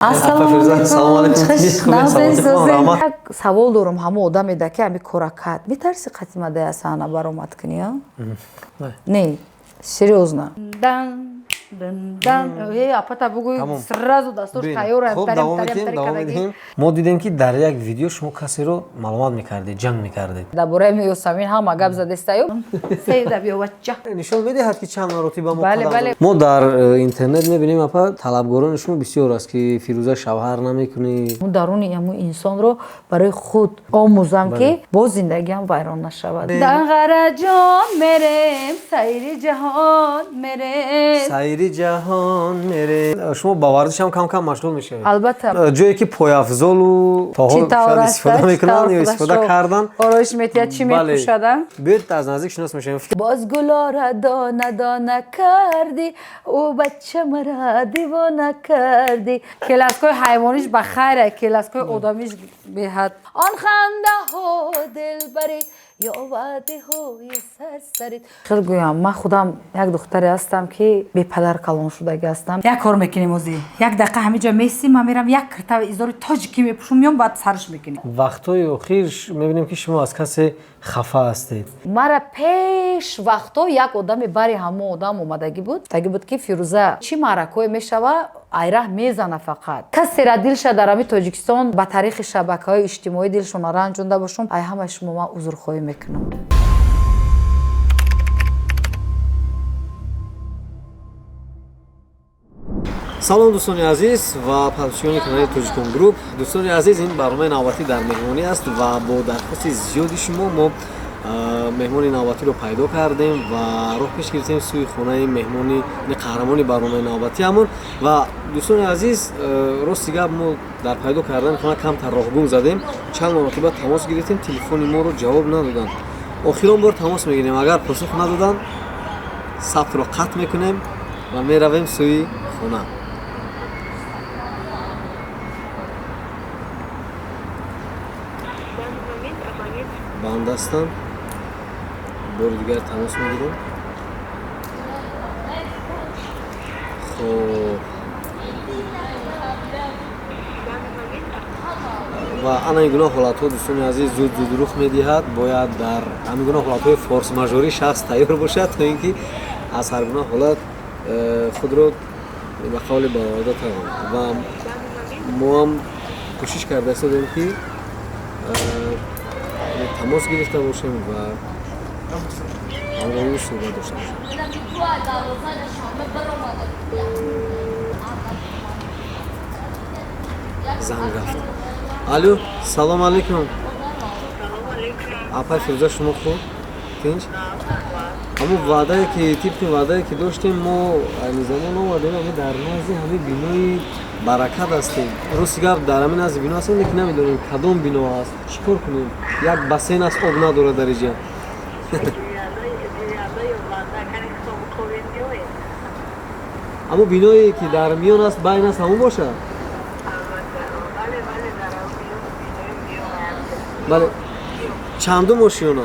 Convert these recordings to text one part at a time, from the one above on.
Ассалому алайкум. Як савол дорам, ҳама одаме да ки ҳами кора кард, метарси қатимадаи асана баромад кунӣ? Не, серьёзно. Апата бугӯй, сразу дастош тайёр. Мо дидем, ки дар як видео шумо касеро маълумат мекардед, ҷанг мекардед. Дар бораи Ёсамин ҳама гап задестаю. Нишон медиҳад, ки чанд маротиба мо мо дар интернет мебинем, апа, талабгорони шумо бисёр аст, ки Фирӯза, шавҳар намекунӣ. Даруни ҳамун инсонро барои худ омӯзам, ки боз зиндагиам вайрон нашавад. Данғараҷон, мерем сайри ҷаҳон, мерем. Сайри ҷаҳон мерем. Шумо ба варзишам кам кам машғул мешавед? Албатта. Ҷое ки пойафзолу то ҳол шояд истифода мекунанд ё истифода кардан. Ороиш метиҳад, чӣ мепӯшадам. Биёед, аз наздик шинос мешавем. Боз гулора дона дона кардӣ, ӯ бача мара девона кардӣ. Келаскои ҳайвониш ба хайра, келаскои одамиш беҳад. Он хандаҳо дилбарид ё ваъдаҳои сарсарид. Хел гӯям, ман худам як духтаре ҳастам, ки бепадар калон шудагӣ ҳастам. Як кор мекунем, озӣ як дақиқа ҳамиҷа месим, ман мерам як киртави изори тоҷикӣ мепӯшум, меём, баъд сарш мекунем. Вақтҳои охир мебинем, ки шумо аз касе хафа ҳастед. Мара пеш вақтҳо як одаме бари ҳамон одам омадагӣ буд, таги буд, ки Фирӯза, чӣ маъракое мешава, айраҳ мезана. Фақат касера дилша дар ҳами Тоҷикистон ба тариқи шабакаҳои иҷтимоӣ дилшона ранҷонда бошум, ай ҳамаи шумо ман узрхоҳӣ мекунам. Салом, дӯстони азиз ва подписчикони канали Тоҷикон Груп. Дӯстони азиз, ин барномаи навбатӣ «Дар меҳмонӣ» аст ва бо дархости зиёди шумо мо меҳмони навбатиро пайдо кардем ва роҳ пеш гирифтем сӯи хонаи меҳмони, қаҳрамони барномаи навбатиамон. Ва дӯстони азиз, рости гап, мо дар пайдо кардани хона камтар роҳгум задем. Чанд маротиба тамос гирифтем, телефони моро ҷавоб надоданд. Охирон бор тамос мегирем, агар посух надоданд, сабтро қатъ мекунем ва меравем сӯи хона. Банд ҳастанд. Бори дигар тамос мегирем. Хоб, ва ана ин гуна ҳолатҳо, дӯстони азиз, зуд зуд рух медиҳад. Бояд дар ҳамин гуна ҳолатҳои форс-мажорӣ шахс тайёр бошад, то ин ки аз ҳар гуна ҳолат худро ба қавли бароварда тавонад. Ва мо ҳам кӯшиш карда истодем, ки тамос гирифта бошем ва ҳамроҳи ӯ суҳбат дошта бошем. Занг рафт. Алло, салом алейкум, апай Фирӯза, шумо хуб, тинч? Ҳамун ваъдае ки, тибқи ваъдае ки доштем, мо айни замон омадем, ами дар назди ҳамин бинои Баракат ҳастем. Рости гап, дар ҳамин назди бино ҳастем, лекин намедонем, кадом бино аст, чӣ кор кунем. Як бассейн аст, об надорад дар иҷа. Ҳамун биное ки дар миён аст, байн аст, ҳамун бошад? Бале, чандум ошёна?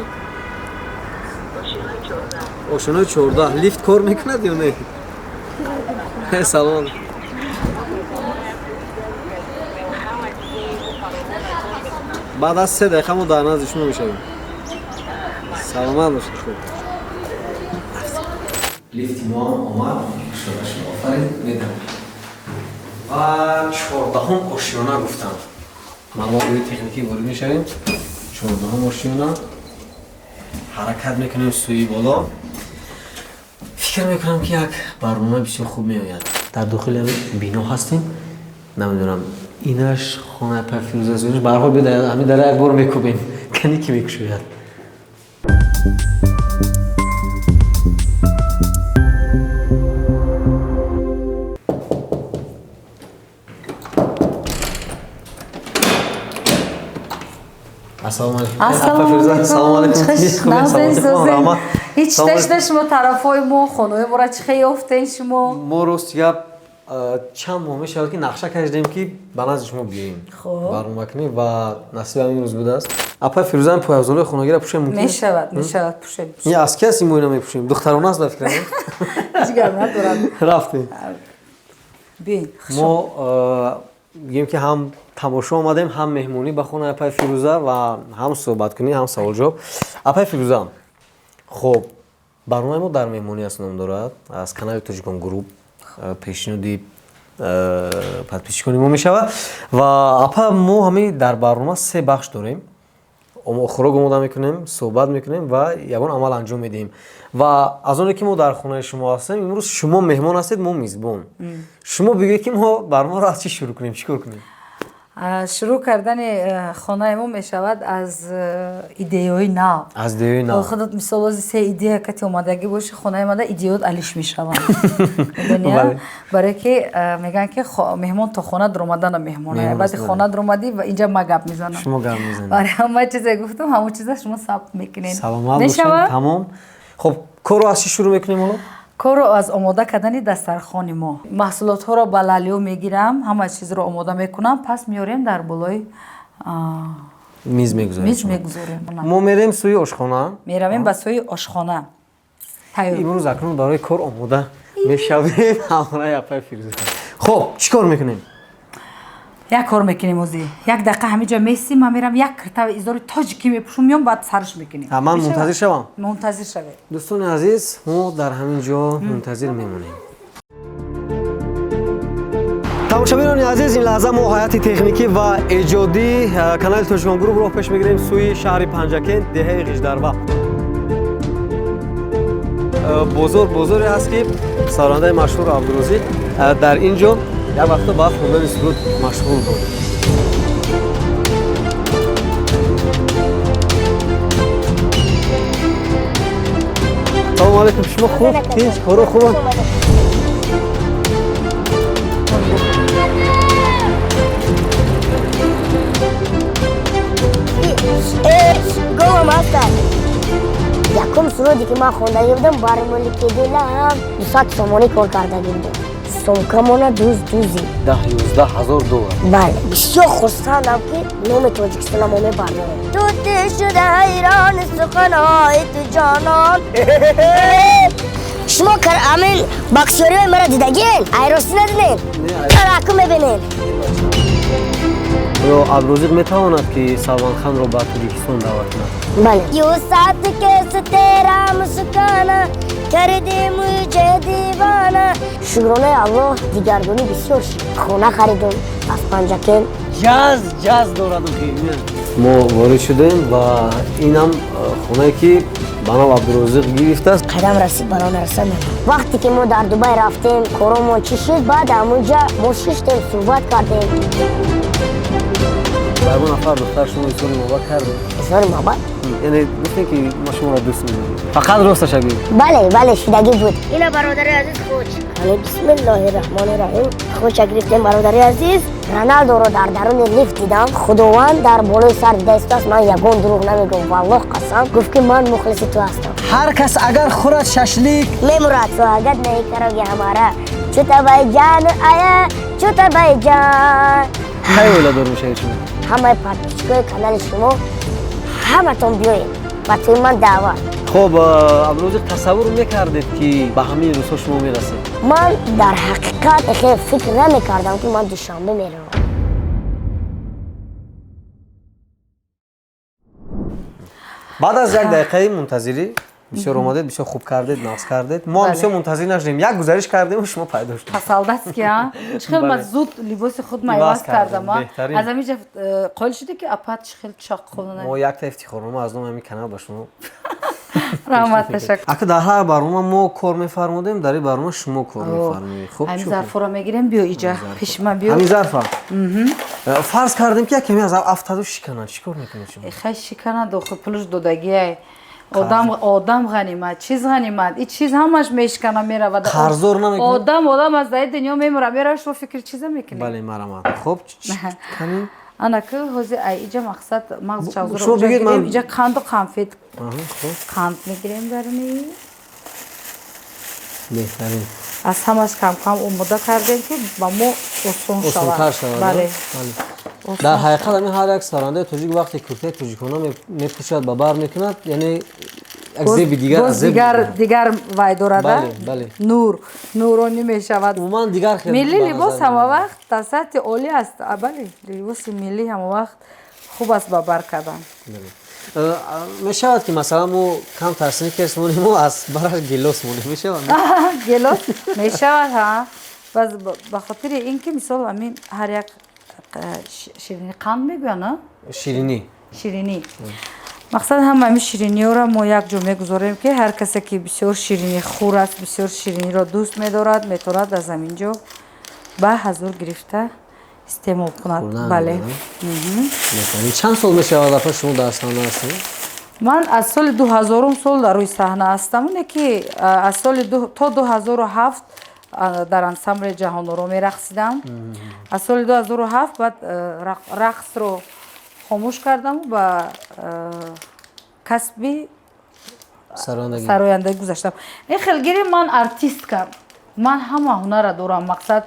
Ошёнаи 14. Лифт кор мекунад ё не? Салом. Баъд аз 3 дақиқа мо дар назди шумо мешавем. Саломат бошед. Хуб, лифти мо ҳам омад, кушода шуд. Офарин, медам. Ва 14-ум ошёна гуфтам. Маълумоти техникӣ ворид мешавем. 14-ум ошёна. Ҳаракат мекунем сӯи боло. Фикр мекунам, ки як барнома бисёр хуб меояд. Дар дохили ҳамин бино ҳастем. Намедонам, инаш хонаи апай Фирӯза аст, ба ҳар ҳол, ҳамин дара як бор мекӯбем, кани ки мекушояд. Ассалому алайкум. Салому алайкум. Ҳеҷ ташна шумо тарафҳои мо, хонаҳои моро чӣ хел ёфтен шумо? Мо, рост гап, чанд моҳ мешавад, ки нақша кашидем, ки ба назди шумо биёем, барнома кунем, ва насиби ҳамин рӯз будааст. Апай Фирӯза, пойафзолҳои хонагиро пӯшем мумкин? Мешавад, мешавад, пӯшем. Аз ки ҳастим, мо ина мепӯшем? Духтарона аст, ба фикрам. Ҳеҷ гап надорад. Рафтем. Биёед. Мо Бигем ки ҳам тамошо омадем, ҳам меҳмонӣ ба хонаи апаи Фирӯза ва ҳам суҳбаткунӣ, ҳам саволҷавоб. Апаи Фирӯза, хуб, барномаи мо дар меҳмонӣ аст ном дорад, аз канали Тоҷикон Груп пешниҳоди подписчикони мо мешавад. Ва апа, мо ҳамин дар барнома се бахш дорем: хӯрок омода мекунем, суҳбат мекунем ва ягон амал анҷом медиҳем. Ва аз оне ки мо дар хонаи шумо ҳастем, имрӯз шумо меҳмон ҳастед, мо мизбон. Шумо бигӯед, ки мо барномаро аз чӣ шурӯъ кунем, чӣ кор кунем? Шурӯъ кардани хонаи мо мешавад аз идеяҳои нав. Аз идеяҳои нав. Худат мисол ози се идея кати омадагӣ боши, хонаи мада идеяот алиш мешаванд. Барое ки мегӯянд, ки меҳмон то хона дуромадана меҳмон. Баъди хона дуромадӣ ва инҷа ма гап мезанам. Шумо гап мезанед. Барои ҳама чизе гуфтам, ҳамон чиза шумо сабт мекунед. Саломат бошед. Тамом. Хуб, корро аз чӣ шурӯъ мекунем ҳоло? Корро аз омода кардани дастархони мо. Маҳсулотҳоро ба лалиё мегирам, ҳама чизро омода мекунам, пас меорем дар болои миз мегузорем. Миз мегузорем. Мо мерем сӯи ошхона. Меравем ба сӯи ошхона. Имрӯз акнун барои кор омода мешавем ҳамроҳи апаи Фирӯза. Хуб, чӣ кор мекунем? Як кор мекунем озӣ. Як дақиқа ҳаминҷо месим, ман мерам як киртави изори тоҷикӣ мепӯшум, меом, баъд сарш мекунем. Ман мунтазир шавам? Мунтазир шавед. Дӯстони азиз, мо дар ҳамин ҷо мунтазир мемонем. Тамошобинони азиз, ин лаҳза мо ҳайати техникӣ ва эҷодии канали Тоҷикон Груп роҳ пеш мегирем сӯи шаҳри Панҷакент, деҳаи Ғиждарва. Бозор бозоре аст, ки сарояндаи машҳур Абдурозиқ дар ин ҷо як вақто ба хондани суруд машғул буд. Салому алайкум, шумо хуб? Тинч, коро хубам? Якум суруде ки ман хондагӣ будам, бар мулки дилам, 200 сомонӣ кор кардагӣ будам. Сумкамона дуз дузӣ. 10-11 ҳазор доллар. Бале, бисёр хурсандам, ки номи Тоҷикистона мо мебардорем. Тути шуда ҳайрон суханҳои ту, ҷонон. Шумо амин боксёриҳои маро дидагин? Айросӣ надиден? Аку мебинен. Оё Абдурозиқ метавонад, ки Салмонханро ба Тоҷикистон даъват кунад? Бале. Ю сат кес тера мускана карди муҷе дивана. Шукронаи Аллоҳ, дигаргунӣ бисёр шуд. Хона харидум аз Панҷакент. Ҷаз ҷаз дорад. Мо ворид шудем ва инам хонае, ки ба нав Абдурозиқ гирифтааст. Қадам расид, бало нарасад. Вақте ки мо дар Дубай рафтем, коромон чӣ шуд, баъд ҳамунҷа мо шиштем, суҳбат кардем. Ба ягон нафар духтар шумо изҳори муҳаббат кардем? Изҳори муҳаббат? Яъне гуфтем, ки ма шуморо дӯст медорам, фақат росташа гӯед. Бале, бале, шудагӣ буд. Ина, бародари азиз, хуч. Бисмиллоҳи раҳмони раҳим. Хуча гирифтем, бародари азиз. Роналдоро дар даруни лифт дидам. Худованд дар болои сар дида истааст, ман ягон дурӯғ намегӯям, валлоҳ қасам. Гуфт, ки ман мухлиси ту ҳастам. Ҳар кас агар хӯрад шашлик, мемурад. Суҳагат наикароги ҳамара чута байҷан ая чута байҷан. Кай оиладор мешавед шумо? Ҳамаи подписчикои канали шумо, ҳаматон биёед, ба тӯи ман даъват. Хуб, Абдурозиқ, тасаввур мекардед, ки ба ҳамин рӯзҳо шумо мерасед? Ман дар ҳақиқат хел фикр намекардам, ки ман Душанбе меравам. Баъд аз як дақиқаи мунтазирӣ бисёр омадед, бисёр хуб кардед, нағз кардед. Мо ҳам бисёр мунтазир нашудем, як гузариш кардему, шумо пайдо шудед. По-солдатски, а чӣ хел ман зуд либоси худ ма иваз кардам. Аз ҳамин ҷа қоил шудӣ, ки апа чӣ хел чоққулна. Мо якта ифтихорнома аз номи ҳамин канал ба шумо. Раҳмат, ташаккур. Ака, дар ҳар барнома мо кор мефармудем, дар ин барнома шумо кор мефармоед. Хуб, ҳамин зарфҳоро мегирем, биё иҷа пеши ман биё. Ҳамин зарфа фарз кардем, ки як каме аз афтаду шиканад, чӣ кор мекунед шумо? Хай, шиканад, охи пулш додагиай. Одам, одам ғанимат, чиз ғанимат, и чиз ҳамаш мешикана, меравад. Қарздор намекунед? Одам, одам аз даи дунё мемурад, меравад, шумо фикри чиза мекунед? Бале, марамат. Хуб, кани. Анаки ҳозир ай иҷа мақсад мағз чавзуро гирем, иҷа қанду қанфет. Қанд мегирем даруни. Беҳтарин. Аз ҳамаш камкам омода кардем, ки ба мо осон шавад. Бале. Дар ҳақиқат, ҳамин ҳар як сарандаи тоҷик вақте куртаи тоҷикона мепӯшад, ба бар мекунад, яъне Як зеби дигар. Боз дигар вай дорад, нур нуронӣ мешавад. Умуман дигар. Миллӣ либос ҳама вақт дар сатҳи олӣ аст. Бале, либоси миллӣ ҳама вақт хуб аст ба бар кардан. Мешавад, ки масалан мо камтар сникерс монем, мо аз бараш гелос монем, мешавад? Гелос мешавад, ҳа. Баз ба хотири ин ки, мисол, ҳамин ҳар як ширини, қанд мегӯянд. Ширинӣ. Ширинӣ, мақсад, ҳама ҳамин шириниҳоро мо якҷо мегузорем, ки ҳар касе ки бисёр ширинихӯр аст, бисёр шириниро дӯст медорад, метавонад аз ҳамин ҷо ба ҳазур гирифта истеъмол кунад, бале. Чанд сол мешавад, апа, шумо дар саҳна ҳастед? Ман аз соли 2000-ум сол дар рӯи саҳна ҳастам, оне ки аз соли то 2007 дар ансамбли Ҷаҳоноро мерақсидам. Аз соли 2007 баъд рақсро хомӯш кардаму ба касби сарояндагӣ гузаштам. Ин хелгири ман артистка, ман ҳама ҳунарра дорам. Мақсад,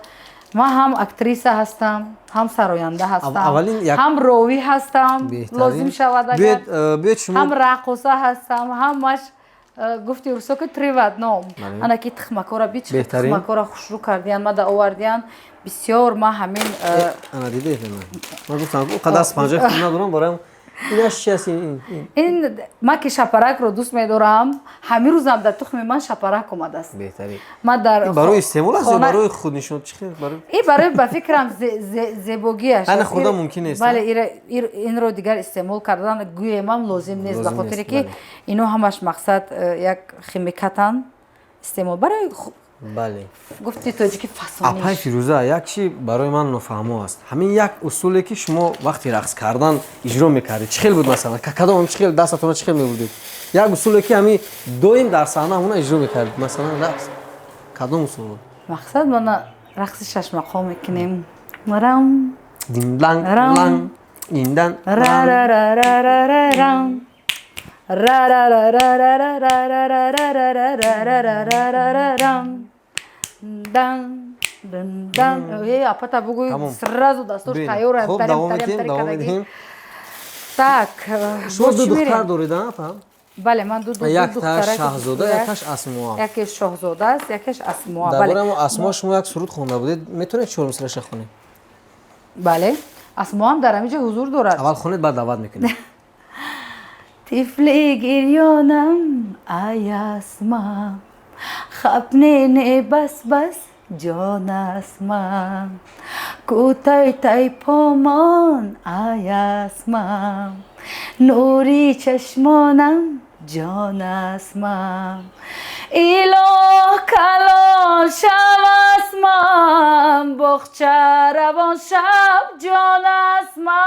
ман ҳам актриса ҳастам, ҳам сароянда ҳастам, ҳам ровӣ ҳастам, лозим шавад агар, ҳам раққоса ҳастам, ҳамаш. Гуфти русо ки три в одном. Ана ки тухмакора бич, тухмакора хушрӯ кардиян, мада овардиян бисёр. Ма ҳамин Ана, дидед, ман гуфтам, қадар панҷаи хуб надорам, бароям инаш чи аст? Ин ман ки шапаракро дӯст медорам, ҳамин рӯзам дар тухми ман шапарак омадааст. Беҳтарин. Ман дар Барои истеъмол аст ё барои худнишон? Чи барои? Ин барои, ба фикрам, зебогиаш. Ана, хӯрда мумкин нест? Бале, инро дигар истеъмол кардан гӯемам лозим нест, ба хотире ки ино ҳамаш, мақсад, як химикатан. Истеъмол барои гуфти тоҷики, фасониш. Апай Фирӯза, як чи барои ман нофаҳмо аст. Ҳамин як усуле, ки шумо вақти рақс кардан иҷро мекардед, чӣ хел буд? Масалан, кадом, чӣ хел дастатонро чӣ хел мебурдед? Як усуле, ки ҳамин доим дар саҳна ҳамона иҷро мекардед, масалан, рақс кадом усул буд? Мақсад, мана рақси шашмақом мекунем. Рам. Динланг. Рам. Ланг индан. Ра-ра-ра-ра-ра-ра-рам, ра-ра-ра-ра-ра-ра-ра-ра-ра-ра-ра-ра-ра-рам, дан дан дан. Э, апата бугӯй, сразу дастош тайёр. Хуб, давом медиҳем, давом медиҳем. Так. Шумо ду духтар доред, апа? Бале, ман ду Якташ Шаҳзода, якташ Асмоа. Яке Шоҳзода аст, якеш Асмоа. Дар бораи Асмоа шумо як суруд хонда будед, метавонед чор мисраша хонед? Бале, Асмоам дар ҳамин ҷо ҳузур дорад. Аввал хонед, баъд даъват мекунем. Тифли гирёнам, ай Асма, хап, не, не, бас, бас, ҷон Асма, кӯтай тай помон, ай Асма, нури чашмонам, ҷон Асма, илоҳ калон шав, Асма, боғча равон шав, ҷон Асма,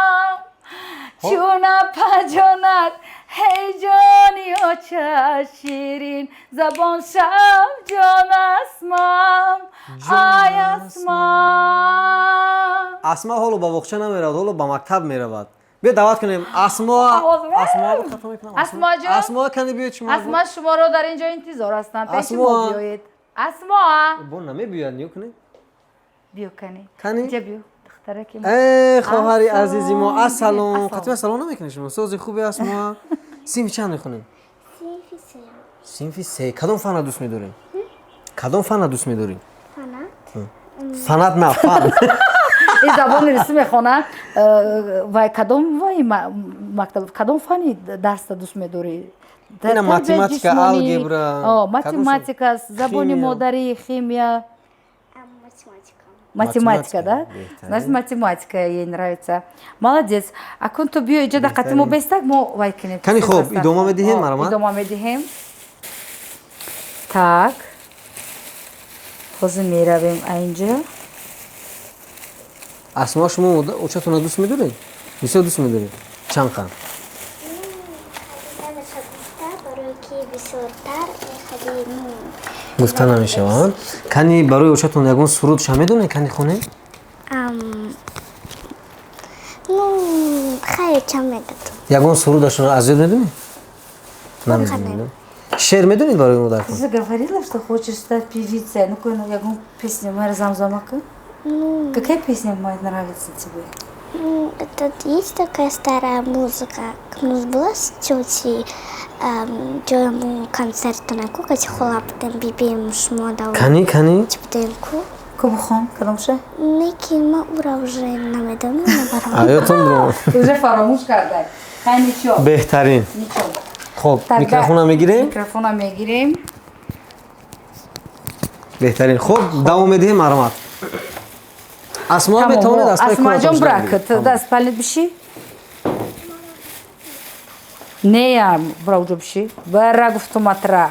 чуна паҷонат, ҳей ҷони оча, ширин забон шав, ҷон Асмам, ай Асма. Асма ҳоло ба боғча намеравад, ҳоло ба мактаб меравад. Биё, даъват кунем Асмо. Асмо, хато мекунам. Асмоҷон. Асмо, кани биёед шумо. Асмо, шуморо дар ин ҷо интизор ҳастанд, пеши мо биёед, Асмо. Бо намебиёяд, ниё кунед. Биё, кани. Кани. Инҷа биё, духтараки. Э, хоҳари азизи мо, ассалом. Қатима салом намекунед шумо? Сози хуби, Асмо? Синфи чанд мехонед? Синфи сеюм. Синфи се. Кадом фанна дӯст медоред? Кадом фанна дӯст медоред? Фанат. Фанат на, фан. Ин забони русӣ мехонад. Вай кадом, вай мактаб, кадом фани дарса дӯст медорӣ? Ина математика, алгебра. Математика, забони модарӣ, химия? Математика. Математика, да, значит, математика ей нравится. Молодец. Акун ту биё иҷода, қати мо бестак, мо вай кунем. Кани, хуб, идома медиҳем, марҳамат. Идома медиҳем. Так, ҳозир меравем аинҷа. Асмо, шумо очатона дӯст медоред? Бисёр дӯст медоред? Чанд қанд? Барои ки бисёртар хеле Гуфта намешаванд. Кани, барои очатон ягон сурудша медонед? Кани, хонед. Ну, хайр, чанд медодам. Ягон сурудашонро аз ёд медонед? Намедонед? Шеър медонед барои модаратон? Ты же говорила, что хочешь стать певицей. Ну-ка, ну, ягон песню моя замзама кун. Ну. Какая песня моя нравится тебе? Это есть такая старая музыка. У нас была с тетей ҷояму концерт ку, кати хола будем, бибием шумо дав. Кани, кани? Чӣ будем ку? Ку бухон, кадомша? Не, ки ма ура уже намедонам, набарам. Аётон бро. Уже фаромӯш кардай. Хай, ничо. Беҳтарин. Ничо. Хоб, микрофона мегирем? Микрофона мегирем. Беҳтарин. Хоб, давом медиҳем, марҳамат. Асмо метавонед аз пай Асмаҷон, брак, даст палит биши. Не, я бра уҷо биши. Бара гуфтум атра.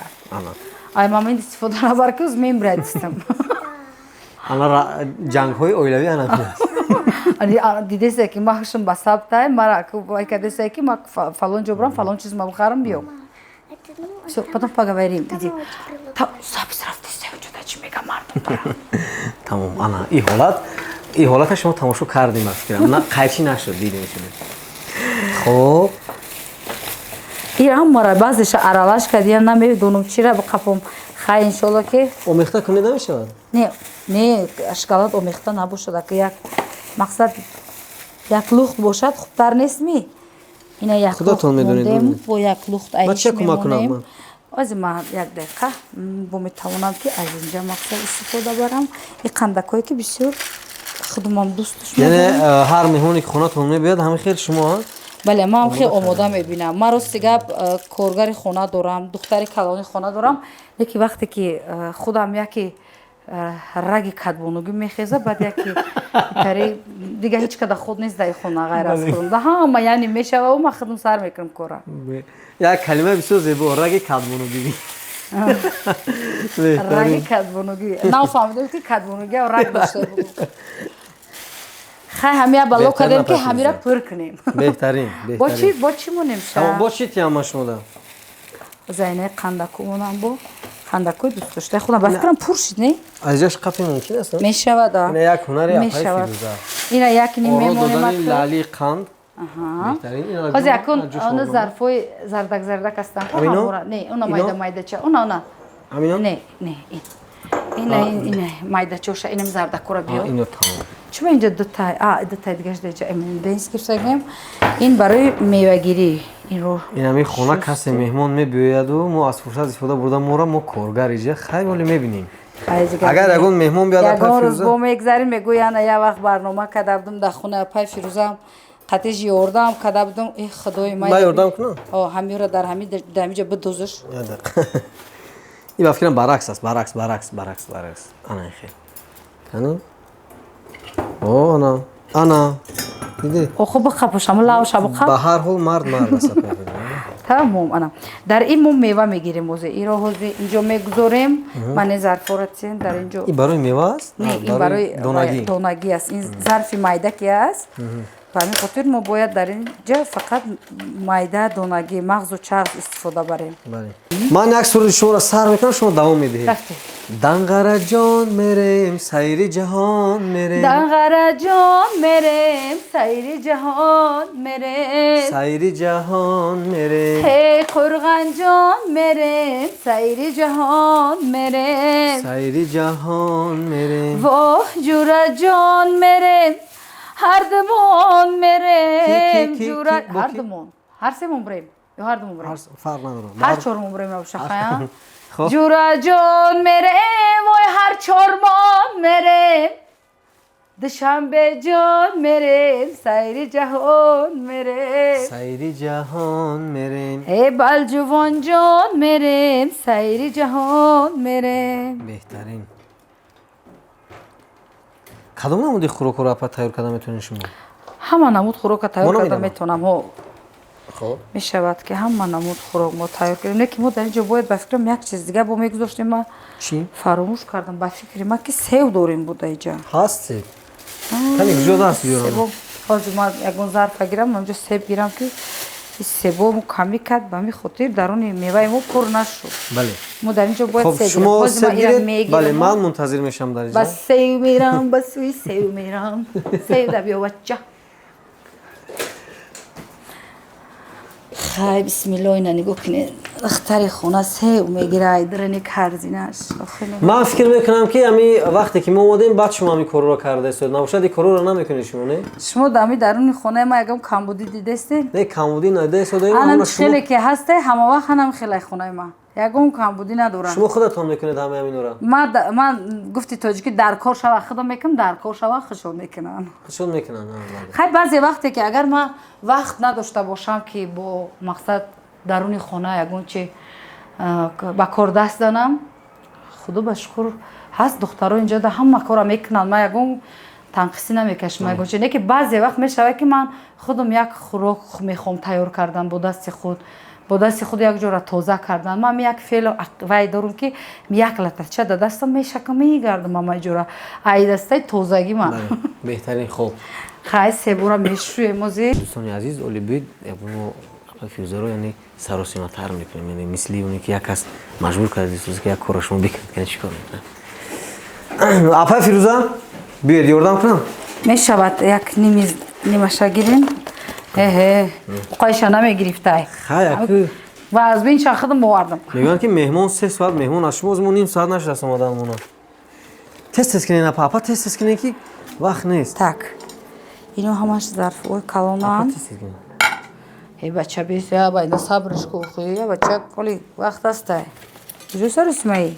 Ай, мама, истифода набар, ки уз мембрадистам. Ана ҷангҳои оилавӣ ана. Дидесе ки ма ҳушм ба сабтай, мара вай кадесе ки ма фалон ҷо бурам, фалон чиз ма бихарам, биё. Всё, потом поговорим. Иди. Сабз рафтисе, ҷуда чӣ мега мардум бара. Тамом, ана и ҳолат, и ҳолата шумо тамошо кардем, ба фикрам. На, қайчӣ нашуд, дидем шумо. Хоб. И ҳамара баъзеша аралаш кардия, намедонам чира биқапом. Хай, иншолло ки омехта кунед намешавад? Не, не, шоколад омехта набошад, ака, як мақсад як лухт бошад, хубтар нестми? Ина як Худотон медонед. Бо як лухт айш. Ма чия кӯмак кунам ман? Ози ма як дақиқа бо метавонам ки аз инҷа мақсад истифода барам. И қандакое ки бисёр худумам дӯстш. Яъне ҳар меҳмоне ки хонатон мебиёд, ҳамин хел шумо? Бале, ман хеле омода мебинам. Ман рости гап коргари хона дорам, духтари калони хона дорам, лекин вақте ки худам яке раги кадбонугӣ мехеза, баъд яке тари дига ҳеҷ када худ нест дар хона ғайр аз худам. Да ҳама яъне мешава, ман худам сар мекунам кора. Як калима бисёр зебо, раги кадбонугӣ. Раги кадбонугӣ. Нафаҳмидем ки кадбонугӣ раг дошта буд. Хай, ҳамия бало кардем ки ҳамира пур кунем. Беҳтарин, беҳтарин. Бо чӣ монем ша? Бо чӣ тиям шумода? Зайнаи қандаку монам, бо қандакои дӯстдоштаи худам. Ба фикрам пур шуд, не? Азиҷаш қапи мумкин аст? Мешавад, а. Ина як ҳунари апаи Фирӯза. Ина як ним мемонем. Додани лаъли қанд. Ҳозир акун она зарфҳои зардак зардак ҳастанд. Не, она майда майдача. Она, она. Не, не, ин. Ина, ина майдачоша, инам зардакура биё. Ино тамом. Чума инҷа дутай, а дутай дигаш даҷа эмденс гирифтагем. Ин барои мевагирӣ. Инро ин ҳамин хона касе меҳмон мебиёяду мо аз фурсат истифода бурда мора мо коргар иҷа хай вале мебинем. Агар ягон меҳмон биёяд, ягон рӯз бо мегзарем, мегӯянд як вақт барнома карда будум дар хонаи апаи Фирӯзам, қатиш ёрдам карда будум. Э, худои ман, ман ёрдам кунам? О, ҳамиро дар ҳами дар ҳамиҷа бидӯзиш. Ин ба фикрам баръакс аст, баръакс, баръакс, баръакс, баръакс. Ана хел. Кани? О, ана, ана. Диди? Охо, биқапош, ҳама лавша биқап. Ба ҳар ҳол мард мард аст. Тамом, ана. Дар ин мо мева мегирем ҳозир. Иро ҳозир инҷо мегузорем. Ман ин зарфҳоро тин дар инҷо. Ин барои мева аст? Не, ин барои донагӣ аст. Ин зарфи майда ки аст. Ба ҳамин хотир мо бояд дар ин ҷа фақат майда донагӣ, мағзу чарх истифода барем. Ман як суруди шуморо сар мекунам, шумо давом медиҳед. Данғараҷон мерем, сайри ҷаҳон мерем. Данғараҷон мерем, сайри ҷаҳон мерем. Сайри ҷаҳон мерем. Ҳей, Қурғанҷон мерем, сайри ҷаҳон мерем. Сайри ҷаҳон мерем. Воҳ, ҷураҷон мерем, ҳардумон мерем. Ҷура ҳардумон. Ҳар семон бурем ё ҳардумон бурем? Фарқ надорам. Ҳар чормон бурем, шахая. Ҷураҷон мерем, вой, ҳар чормон мерем. Душанбеҷон мерем, сайри ҷаҳон мерем. Сайри ҷаҳон мерем. Э, Балҷувонҷон мерем, сайри ҷаҳон мерем. Беҳтарин. Кадом намуди хӯрокҳоро апа тайёр карда метавонед шумо? Ҳама намуд хӯрока тайёр карда метавонам. Хоб. Мешавад ки ҳама намуд хӯрок мо тайёр кардем. Не ки мо дар ин ҷо бояд ба фикрам як чиз дига бо мегузоштем, ма чӣ? Фаромӯш кардам. Ба фикри ма ки сев дорем буда иҷа. Ҳаст себ. Кани куҷо даст биёрам? Ҳозир ман ягон зарфа гирам, ҳамҷо себ гирам ки себо мо камӣ кард, ба ҳамин хотир даруни меваи мо пур нашуд. Бале. Мо дар ин ҷо бояд себ шумо себ гиред? Бале, ман мунтазир мешавам дар инҷо. Ба сев мерам, ба сӯи сев мерам. Сев да биё, бача. Хай, бисмилло, ина нигоҳ кунед. Духтари хона сев мегира, айдрани карзинаш. Ман фикр мекунам, ки ами вақте ки мо омадем, баъд шумо ами корро кардаистед. Набошад, ин корро намекунед шумо, не? Шумо дами даруни хонаи ма ягон камбудӣ дидестед? Не, камбудӣ надидаистодаем. Анам хеле ки ҳасте, ҳама вақт ҳанам хеле хонаи ма. Ягон камбудӣ надорам. Шумо худатон мекунед ҳамаи ҳаминора? Ман гуфти тоҷикӣ, дар кор шава худам мекунам, дар кор шава хушон мекунам. Хушон мекунам. Хай, баъзе вақте ки агар ман вақт надошта бошам, ки бо мақсад даруни хона ягон чи ба кор даст занам, худо ба шукр, ҳаст духтаро инҷо да ҳама кора мекунанд, ман ягон танқисӣ намекашам ягон чи. Не ки баъзе вақт мешавад, ки ман худам як хӯрок мехоҳам тайёр кардан бо дасти худ, бо дасти худ як ҷора тоза кардан. Ман як феълу вай дорум, ки як латача да дастам мешакам, мегардам ама ҷора ай дастаи тозагӣ ман. Беҳтарин. Хоб. Хай, себура мешӯем ози. Дӯстони азиз, оли бид мо Фирӯзаро, яъне, саросиматар мекунем, яъне мисли оне ки як кас маҷбур карда, ки як корро шумо бикунед. Кани, чӣ кор мекунад апа Фирӯза? Биёед, ёрдам кунам. Мешавад, як ними нимаша гирем. Эҳе, қайша намегирифтай. Хай. Ва аз бин худам овардам. Мегӯянд, ки меҳмон 3 соат меҳмон аз шумо, мо ним соат нашудаст омаданмона. Тез тез кунед, апа, апа, тез тез кунед, ки вақт нест. Так, ино ҳамаш зарфҳои калонанд. Э, бача, бес, я байна сабрш ку, я бача, коли вақт астай. Куҷо сарусмаи?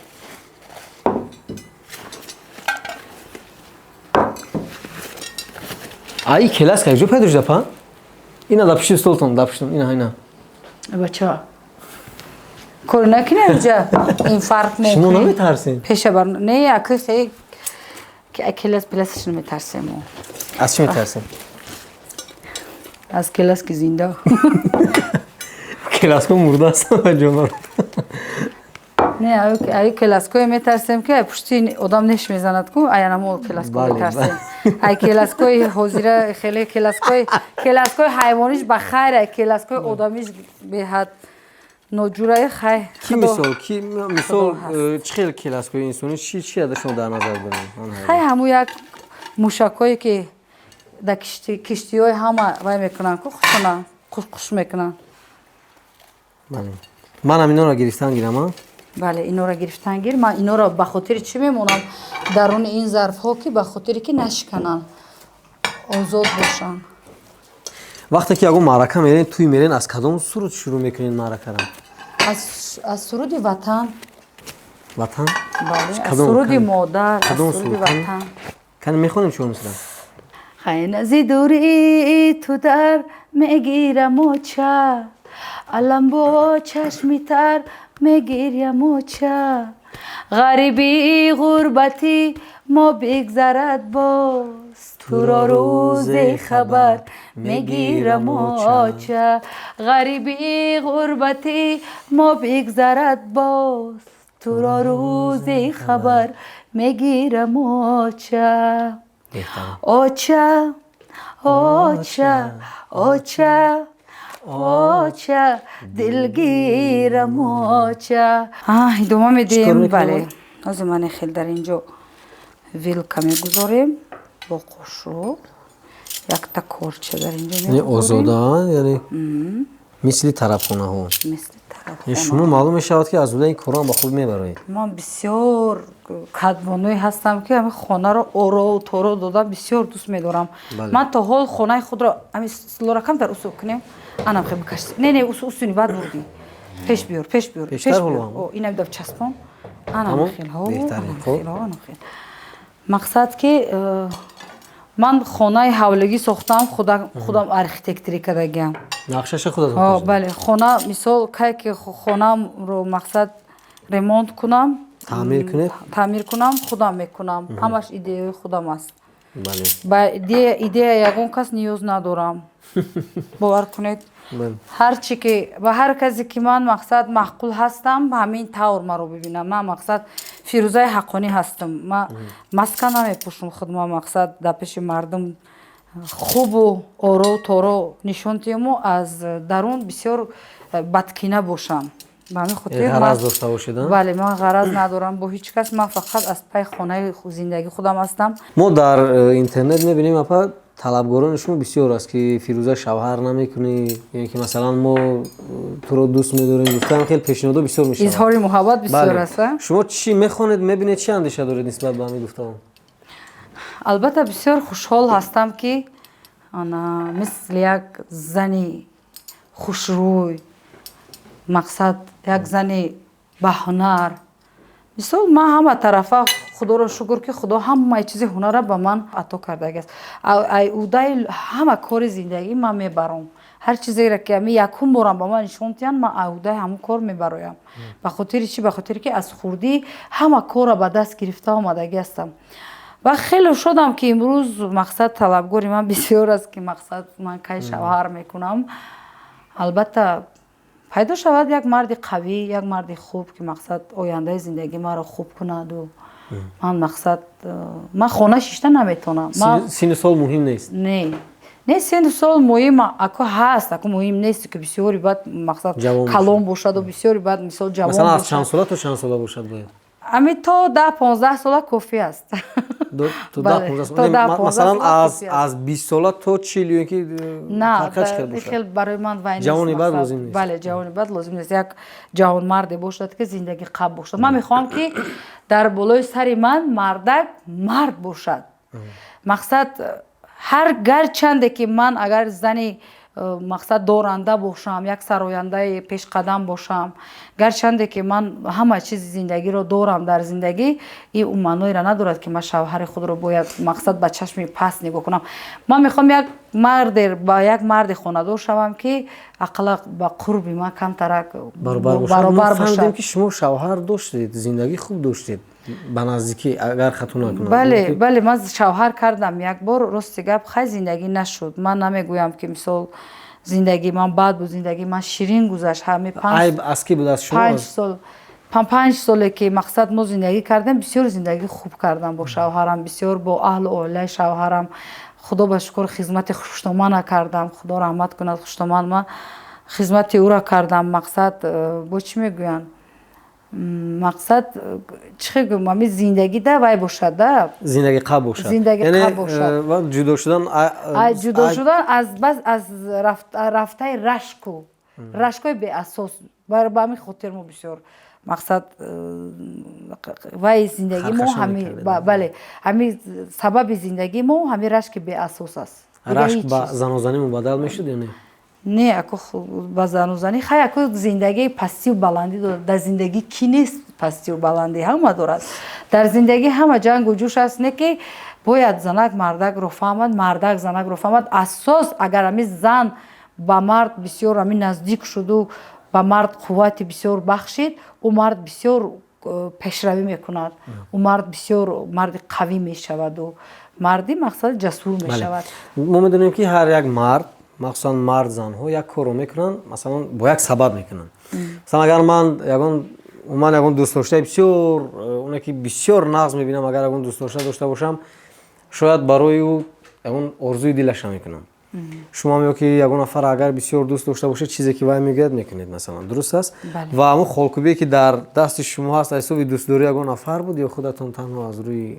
Ай, келаска куҷо пайдо шуд, апа? Ина, дар пушти столтон, дар пуштон, ина, ина. Бача, кор накунем инҷа, инфаркт. Шумо наметарсед? Пеша бар не, аки хе келас пеласаш наметарсем. Аз чӣ метарсем? Аз келаски зинда. Келаско мурда астам, ҷонор. Не, ай келаское метарсем, ки ай пушти одам неш мезанад ку, ай анамо келаско метарсем. Ай келаскои ҳозира хеле келаскои ҳайвониш ба хайр, ай келаскои одамиш беҳад ноҷурае, хай. Ки мисол, ки мисол, чӣ хел келаскои инсонӣ, чи ада шумо дар назар доред? Хай, ҳамун як мушакҳое, ки дар киштиҳои ҳама вай мекунанд ку, хушона қушқуш мекунанд. Манам инора гирифтан гирам, а? Бале, инора гирифтан гир. Ман инора ба хотири чӣ мемонам даруни ин зарфҳо? Ки ба хотире ки нашикананд, озод бошанд. Вақте ки ягон маърака мерен, тӯй мерен, аз кадом суруд шурӯъ мекунед маъракара? Аз суруди Ватан. Ватан? Бале, аз суруди модар, аз суруди Ватан. Кани, мехонем шумо мисла? Хайнази дури ту дар мегирам, оча, алам бо чашми тар мегирям, оча. Ғариби ғурбатӣ мо бигзарад боз, туро рӯзе хабар мегирам, оча. Ғариби ғурбатӣ мо бигзарад боз, туро рӯзе хабар мегирам, оча. Оча, оча, оча, оча, дилгирам, оча. Идома медиҳем, бале. Ҳозир ман хел дар инҷо вилка мегузорем бо қошуқ, якта корча дар инҷо. Озода, яъне мисли тарабхонаҳо. Мисли тарабхона. Шумо маълум мешавад, ки аз уда ин корро ба худ мебароед. Ман бисёр кадбонуе ҳастам, ки ҳами хонаро орову торо додан бисёр дӯст медорам. Ман то ҳол хонаи худро ҳами лора камтар усул кунем, анам хе бикаш. Не, не, усуни баъд бурдӣ, пеш биёр, пеш биёр, пеш биёр, инам даб часпон, анам хел, анам хел. Мақсад ки ман хонаи ҳавлигӣ сохтам, худам архитекторӣ кардагиам. Нақшаша худатон? Бале, хона мисол, кай ки хонаамро мақсад ремонт кунам, таъмир кунед, таъмир кунам, худам мекунам, ҳамаш идеяи худам аст. Ба идея ягон кас ниёз надорам, бовар кунед. Ҳарчи ки ба ҳар касе ки ман мақсад маъқул ҳастам, ба ҳамин тавр маро бибинам. Ман мақсад Фирӯзаи Ҳаққонӣ ҳастам, ман маска намепӯшам. Худма мақсад дар пеши мардум хубу орову торо нишон диҳаму аз дарун бисёр бадкина бошам. Ба ҳамин хотир ғараз дошта бошед? Бале, ман ғараз надорам бо ҳеҷ кас, ман фақат аз пайи хонаи зиндагии худам ҳастам. Мо дар интернет мебинем, апа. Талабгорони шумо бисёр аст, ки Фирӯза, шавҳар намекунӣ, ё ки масалан мо туро дӯст медорем гуфтан, хеле пешниҳодҳо бисёр мешавад. Изҳори муҳаббат бисёр аст. Шумо чӣ мехонед, мебинед, чӣ андеша доред нисбат ба ҳамин гуфтаҳо? Албатта, бисёр хушҳол ҳастам, ки мисли як зани хушрӯй, мақсад, як зани баҳунар, мисол, ман ҳама тарафа, худоро шукр, ки худо ҳамаи чизи ҳунарро ба ман ато кардагиаст. Ай удаи ҳама кори зиндагӣ ман мебаром. Ҳар чизеро ки ами якум борам ба ман нишон диҳанд, ман удаи ҳамон кор мебароям. Ба хотири чӣ? Ба хотире ки аз хурдӣ ҳама корро ба даст гирифта омадагӣ ҳастам. Ва хеле шодам, ки имрӯз, мақсад, талабгори ман бисёр аст, ки, мақсад, ман кай шавҳар мекунам. Албатта, пайдо шавад як марди қавӣ, як марди хуб, ки, мақсад, ояндаи зиндагии маро хуб кунаду ман, мақсад, ман хона шишта наметавонам. Синну сол муҳим нест? Не, синну сол муҳим ако ҳаст, ако муҳим нест, ки бисёри баъд, мақсад, калон бошаду бисёри баъд, мисол, ҷавон. Масалан, аз чанд сола то чанд сола бошад бояд? Ами то 10-15 сола кофӣ аст. Масалан, аз 20 сола то 40 ё ки? На, хел барои ман вай. Ҷавони бад лозим нест? Бале, ҷавони бад лозим нест. Як ҷавонмарде бошад, ки зиндагӣ қаб бошад. Ман мехоҳам, ки дар болои сари ман мардак мард бошад. Мақсад, ҳар гарчанде ки ман агар зани мақсад доранда бошам, як сарояндаи пешқадам бошам, гарчанде ки ман ҳама чизи зиндагиро дорам дар зиндагӣ, ин ӯ маъноеро надорад, ки ман шавҳари худро бояд, мақсад, ба чашми паст нигоҳ кунам. Ман мехоҳам як марде ба як марди хонадор шавам, ки ақалла ба қурби ман камтарак баробар бошад. Ки шумо шавҳар доштед, зиндагӣ хуб доштед, ба наздикӣ, агар хато накунам. Бале, ман шавҳар кардам як бор. Рости гап, хай, зиндагӣ нашуд. Ман намегӯям, ки, мисол, зиндагии ман бад буд. Зиндагии ман ширин гузашт. Ҳами Айб аз кӣ буд, аз шумо? 5 сол, 5 соле ки, мақсад, мо зиндагӣ кардем, бисёр зиндагӣ хуб кардам бо шавҳарам, бисёр бо аҳлу оилаи шавҳарам. Худо ба шукр, хизмати хуштомана кардам. Худо раҳмат кунад хуштоман, ман хизмати ӯро кардам. Мақсад, бо чӣ мегӯянд, мақсад, чӣ гӯям, ами зиндагӣ да вай бошад да. Зиндагӣ қаб бошад. Зиндагӣ қаб бошад. Ҷудо шудан? Ҷудо шудан аз бас аз рафтаи рашку рашкои беасос. Ба ҳамин хотир мо бисёр, мақсад, вай зиндагии мо ҳами, бале, ҳами сабаби зиндагии мо ҳами рашки беасос аст. Рашк ба занозанӣ мубаддал мешуд ё не? Не, ако, ба занозанӣ, хай, ако, зиндагии пастию баландӣ дорад. Дар зиндагӣ кӣ нест пастию баландӣ? Ҳама дорад. Дар зиндагӣ ҳама ҷангу ҷӯш аст. Не ки бояд занак мардакро фаҳмад, мардак занакро фаҳмад. Асос, агар ҳами зан ба мард бисёр ҳами наздик шуду ба мард қуввати бисёр бахшид, ӯ мард бисёр пешравӣ мекунад, ӯ мард бисёр марди қавӣ мешаваду марди, мақсад, ҷасур мешавад. Мо медонем, ки ҳар як мард, махсусан мард занҳо як корро мекунанд, масалан, бо як сабаб мекунанд. Масалан, агар ман ягон, умуман, ягон дӯстдоштаи бисёр, оне ки бисёр нағз мебинам, агар ягон дӯстдошта дошта бошам, шояд барои ӯ ягон орзуи дилаша мекунам. Шумо ё ки ягон нафар агар бисёр дӯст дошта бошед, чизе ки вай мегӯяд, мекунед, масалан, дуруст аст? Ва ҳамон холкӯбие, ки дар дасти шумо ҳаст, аз ҳисоби дӯстдории ягон нафар буд ё худатон танҳо аз рӯи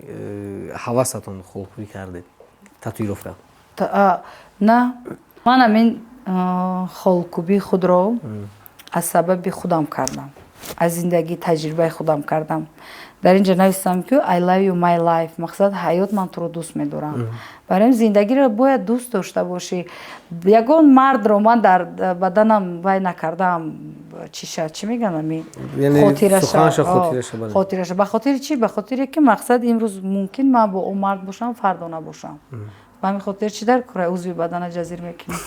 ҳавасатон холкӯбӣ кардед, татуировка? На, ман ҳамин холкӯбии худро аз сабаби худам кардам, аз зиндагӣ, таҷрибаи худам кардам. Дар ин ҷо нависам, ки "I love you, my life", мақсад, ҳаёт, ман туро дӯст медорам. Барои ин зиндагиро бояд дӯст дошта бошӣ. Ягон мардро ман дар баданам вай накардаам. Чиша, чӣ мегӯянд, ами хотираша. Ба хотири чӣ? Ба хотире ки, мақсад, имрӯз мумкин ман бо ӯ мард бошам, фардо набошам. Ба ҳамин хотир чӣ дар кураи узви бадана ҷазир мекунем?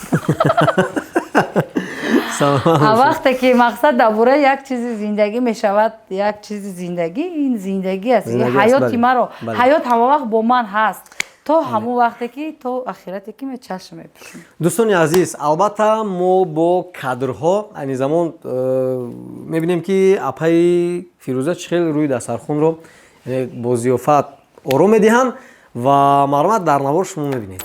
Вақте ки, мақсад, дар бораи як чизи зиндагӣ мешавад, як чизи зиндагӣ, ин зиндагӣ аст, ҳаёти маро. Ҳаёт ҳама вақт бо ман ҳаст, то ҳамон вақте ки, то ахирате ки ме чашм мепӯшам. Дӯстони азиз, албатта, мо бо кадрҳо айни замон мебинем, ки апаи Фирӯза чӣ хел рӯи дастархонро бо зиёфат оро медиҳанд, ва маълумат дар навор шумо мебинед.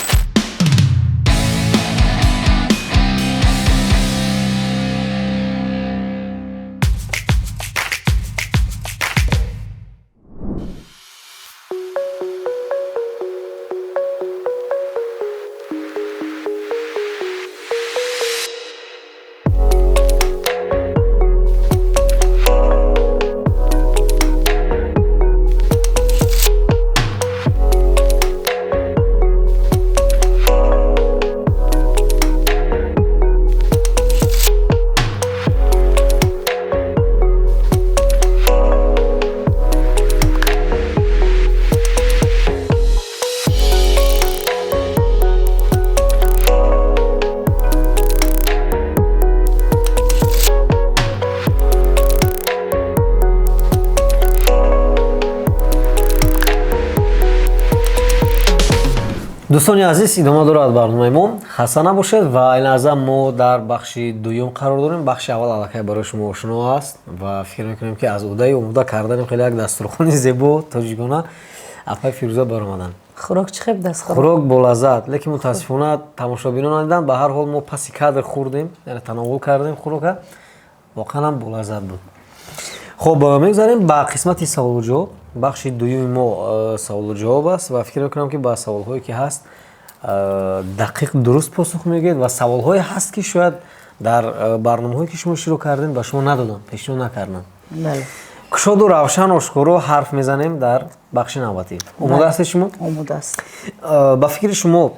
Дӯстони азиз, идома дорад барномаи мо. Хаста набошед. Ва ин лаҳза мо дар бахши дуюм қарор дорем. Бахши аввал аллакай барои шумо ошно аст ва фикр мекунем, ки аз уҳдаи омода кардани хеле як дастурхони зебо тоҷикона апаи Фирӯза баромаданд. Хӯрок чӣ хеб даст? Хӯрок болаззат, лекин мутаассифона тамошобинон надиданд. Ба ҳар ҳол, мо паси кадр хӯрдем, яъне тановул кардем хӯрока. Воқеан ҳам болаззат буд. Хуб, мегузарем ба қисмати саволу ҷавоб. Бахши дуюми мо саволу ҷавоб аст ва фикр мекунам, ки ба саволҳое, ки ҳаст, дақиқ, дуруст посух мегӯед ва саволҳое ҳаст, ки шояд дар барномаҳое, ки шумо иштирок кардем, ба шумо надоданд, пешниҳод накарданд. Кушоду равшан, ошкоро ҳарф мезанем дар бахши навбатӣ. Омода ҳастед шумо? Омода аст. Ба фикри шумо,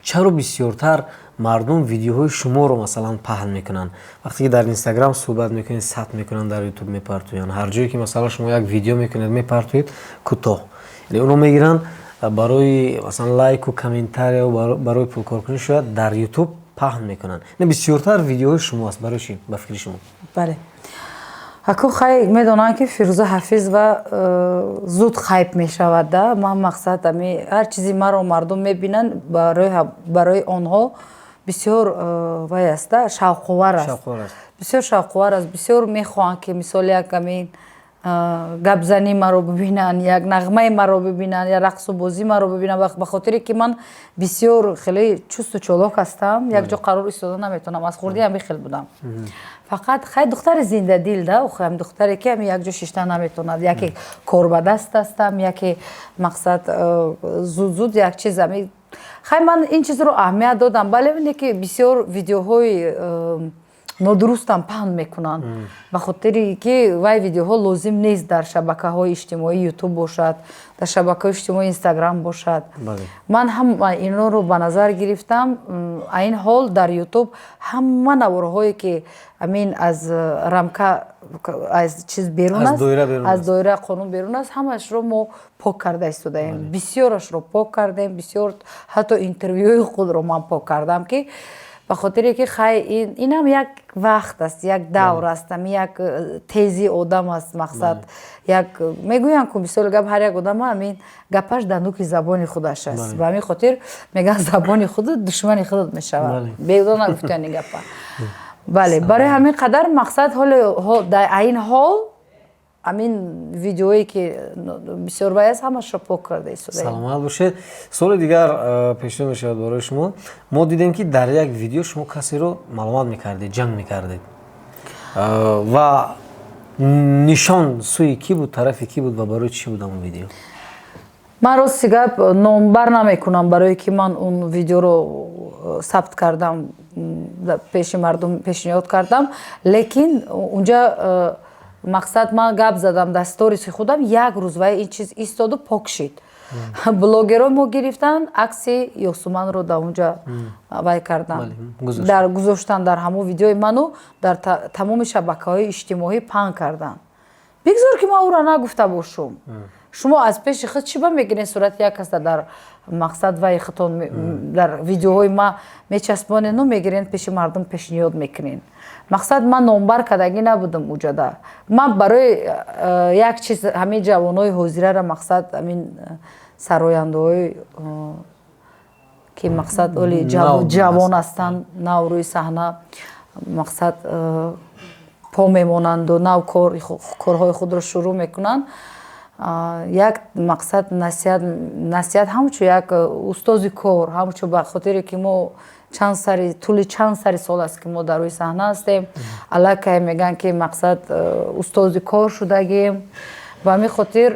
чаро бисёртар мардум видеоҳои шуморо, масалан, паҳн мекунанд? Вақте ки дар Инстаграм суҳбат мекунед, сабт мекунанд, дар Ютуб мепартоянд. Ҳар ҷое ки, масалан, шумо як видео мекунед, мепартоед кӯтоҳ, яъне онро мегиранд барои, масалан, лайку комментария, барои пулкоркунӣ шояд дар Ютуб паҳн мекунанд. Не, бисёртар видеоҳои шумо аст. Барои чӣ, ба фикри шумо? Бале, ҳаку хай медонанд, ки Фирӯза Ҳафизова зуд хайп мешавад да. Ман мақсад ами ҳар чизи маро мардум мебинанд, барои онҳо бисёр вай аст да, шавқовар аст, бисёр шавқовар аст. Бисёр мехоҳанд, ки мисол як амин гапзанӣ маро бибинанд, як нағмаи маро бибинанд, як рақсу бозӣ маро бибинанд. Ба хотире ки ман бисёр хеле чусту чолок ҳастам, як ҷо қарор истода наметавонам. Аз хурдӣ ҳами хел будам. Фақат хай духтари зиндадил да, охи духтаре ки ҳами якҷо шишта наметавонад. Яке корбадаст ҳастам, яке мақсад зуд зуд як чиз ами. Хай, ман ин чизро аҳамият додам. Бале, не ки бисёр видеоҳои нодурустам паҳн мекунанд, ба хотире ки вай видеоҳо лозим нест дар шабакаҳои иҷтимоӣ, Ютуб бошад, дар шабакаҳои иҷтимоӣ, Инстаграм бошад. Ман ҳама инҳоро ба назар гирифтам. Айн ҳол дар Ютуб ҳама наворҳое, ки амин аз рамка, аз чиз берун аст, аз доираи қонун берун аст, ҳамаашро мо пок карда истодаем. Бисёрашро пок кардем, бисёр, ҳатто интервюи худро ман пок кардам, ки ба хотире ки хай инам як вақт аст, як давр аст, ами як тези одам аст. Мақсад, як мегӯянд ку, мисоли гап, ҳар як одама амин гапаш дар нуки забони худаш аст. Ба ҳамин хотир мегӯянд, забони худат душмани худат мешавад. Беҳуда нагуфтиян ин гапа. Бале, барои ҳамин қадар мақсад ҳоло дар ин ҳол ҳамин видеое, ки бисёр вай аст, ҳамашро пок карда истодаем. Саломат бошед. Суоли дигар пешниҳод мешавад барои шумо. Мо дидем, ки дар як видео шумо касеро маломат мекардед, ҷанг мекардед ва нишон сӯи кӣ буд, тарафи кӣ буд ва барои чӣ буд ҳамон видео? Ман, рости гап, номбар намекунам, барое ки ман он видеоро сабт кардам, пеши мардум пешниҳод кардам. Лекин унҷа мақсад ман гап задам дар сториси худам. Як рӯз вай ин чиз истоду пок шид. Блогерҳо мо гирифтанд, акси Ёсуманро дар унҷа вай карданд, дар гузоштанд дар ҳамон видеои ману дар тамоми шабакаҳои иҷтимоӣ паҳн карданд. Бигзор ки ман ӯро нагуфта бошум. Шумо аз пеши худ чӣ ба мегиред, сурати як каса дар мақсад вай худтон дар видеоҳои ма мечаспонену мегирен, пеши мардум пешниҳод мекунен? Мақсад, ман номбар кардагӣ набудам уҷада. Ман барои як чиз ҳамин ҷавонои ҳозирара, мақсад ҳамин сарояндаҳои, ки мақсад оли ҷавон ҳастанд, нав рӯи саҳна мақсад по мемонанду нав корҳои худро шурӯъ мекунанд, як мақсад насиҳат, ҳамчун як устози кор, ҳамчун ба хотире ки мо чанд сари тӯли чанд сари сол аст, ки мо дар рӯи саҳна ҳастем, аллакай мегӯянд, ки мақсад устози кор шудагем. Ба ҳамин хотир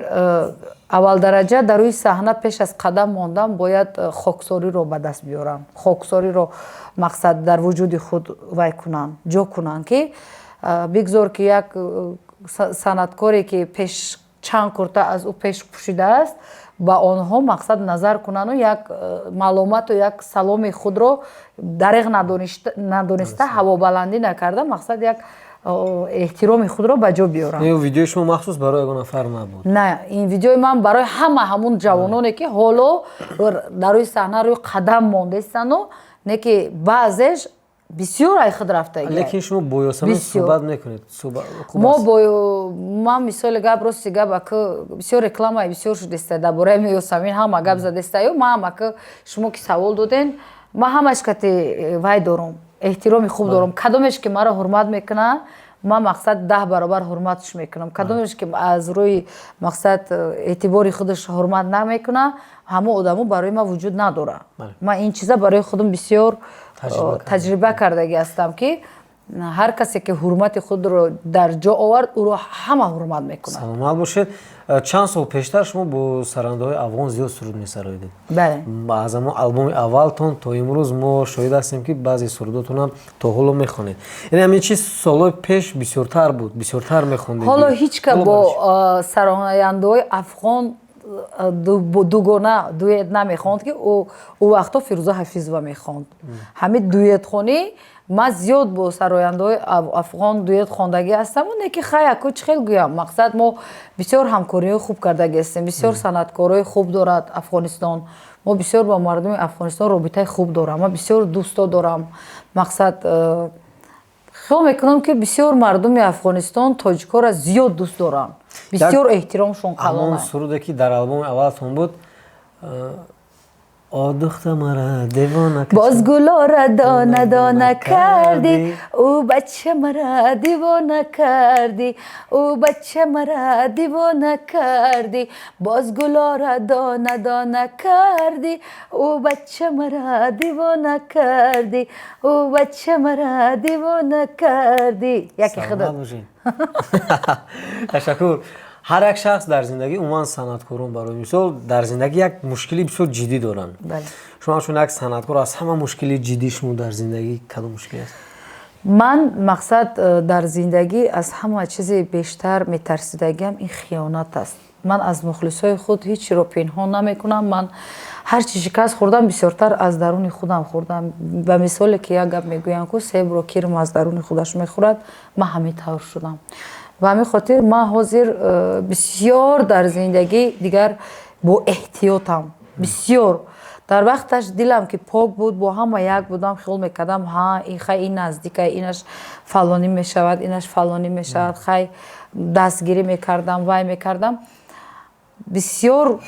аввалдараҷа дар рӯи саҳна пеш аз қадам мондан бояд хоксориро ба даст биёранд, хоксориро мақсад дар вуҷуди худ вай кунанд, ҷо кунанд, ки бигзор ки як санъаткоре, ки пеш чанд курта аз ӯ пеш пӯшидааст, ба онҳо мақсад назар кунану як маълумату як саломи худро дареғ надониста, ҳавобаландӣ накарда, мақсад як эҳтироми худро ба ҷо биёранд. Ин видеои шумо махсус барои ягон нафар набуд? На, ин видеои ман барои ҳама ҳамун ҷавононе, ки ҳоло дар рӯи саҳна рӯи қадам мондаистану не ки баъзеш Бисёр ай худ рафтагӣ. Лекин шумо бо Ёсамин суҳбат мекунед? Мо бо ман, мисоли гап, рости гап, ака, бисёр реклама бисёр шудеста дар бораи Ёсамин, ҳама гап задестаю. Ман ака, шумо ки савол доден, ман ҳамаш кати вай дорум, эҳтироми хуб дорум. Кадомеш ки маро ҳурмат мекунад, ман, мақсад, 10 баробар ҳурматш мекунам. Кадомеш ки аз рӯи, мақсад, эътибори худаш ҳурмат намекунад, ҳамон одамо барои ман вуҷуд надорад. Ман ин чиза барои худам бисёр таҷриба кардагӣ ҳастам, ки ҳар касе ки ҳурмати худро дар ҷо овард, ӯро ҳама ҳурмат мекунад. Саломат бошед. Чанд сол пештар шумо бо сарандаҳои афғон зиёд суруд месароидед. Бале. Аз ҳамон албоми аввалтон то имрӯз мо шоҳид ҳастем, ки баъзе сурудотонам то ҳоло мехонед. Яъне ҳамин чиз солҳои пеш бисёртар буд, бисёртар мехондед. Ҳоло ҳеҷ ка бо сарояндаҳои афғон дугона, дуэт намехонд, ки ӯ вақтҳо Фирӯза Ҳафизова мехонд. Ҳамин дуэтхонӣ, ман зиёд бо сарояндаҳои афғон дуэт хондагӣ ҳастам. Не ки хай, аку, чӣ хел гӯям, мақсад, мо бисёр ҳамкориҳои хуб кардагӣ ҳастем, бисёр санъаткорҳои хуб дорад Афғонистон. Мо бисёр бо мардуми Афғонистон робитаи хуб дорам, ман бисёр дӯсто дорам. Мақсад, хиёл мекунам, ки бисёр мардуми Афғонистон тоҷикҳоро зиёд дӯст доранд, бисёр эҳтиромшон калон. Суруде ки дар албоми аввалтон буд, О духта, мара девона. Боз гулора дона дона кардӣ, ӯ бача мара девона кардӣ, ӯ бача мара девона кардӣ, боз гулора дона дона кардӣ, ӯ бача мара девона кардӣ, ӯ бача мара девона кардӣ. Яке худо. Ташаккур. Ҳар як шахс дар зиндагӣ, умуман санъаткорон, барои мисол, дар зиндагӣ як мушкили бисёр ҷиддӣ доранд. Шумо чун як санъаткор, аз ҳама мушкили ҷиддии шумо дар зиндагӣ кадом мушкил аст? Ман, мақсад, дар зиндагӣ аз ҳама чизе бештар метарсидагиам ин хиёнат аст. Ман аз мухлисҳои худ ҳеҷ чиро пинҳон намекунам. Ман ҳар чи шикаст хӯрдам, бисёртар аз даруни худам хӯрдам. Ба мисоле ки як гап мегӯянд ку, себро кирм аз даруни худаш мехӯрад, ман ҳамин тавр шудам. Ба ҳамин хотир ман ҳозир бисёр дар зиндагӣ дигар бо эҳтиётам. Бисёр дар вақташ дилам ки пок буд, бо ҳама як будам, хиёл мекардам, ҳа, ин хай, ин наздика, инаш фалонӣ мешавад, инаш фалонӣ мешавад, хай, дастгирӣ мекардам, вай мекардам. Бисёр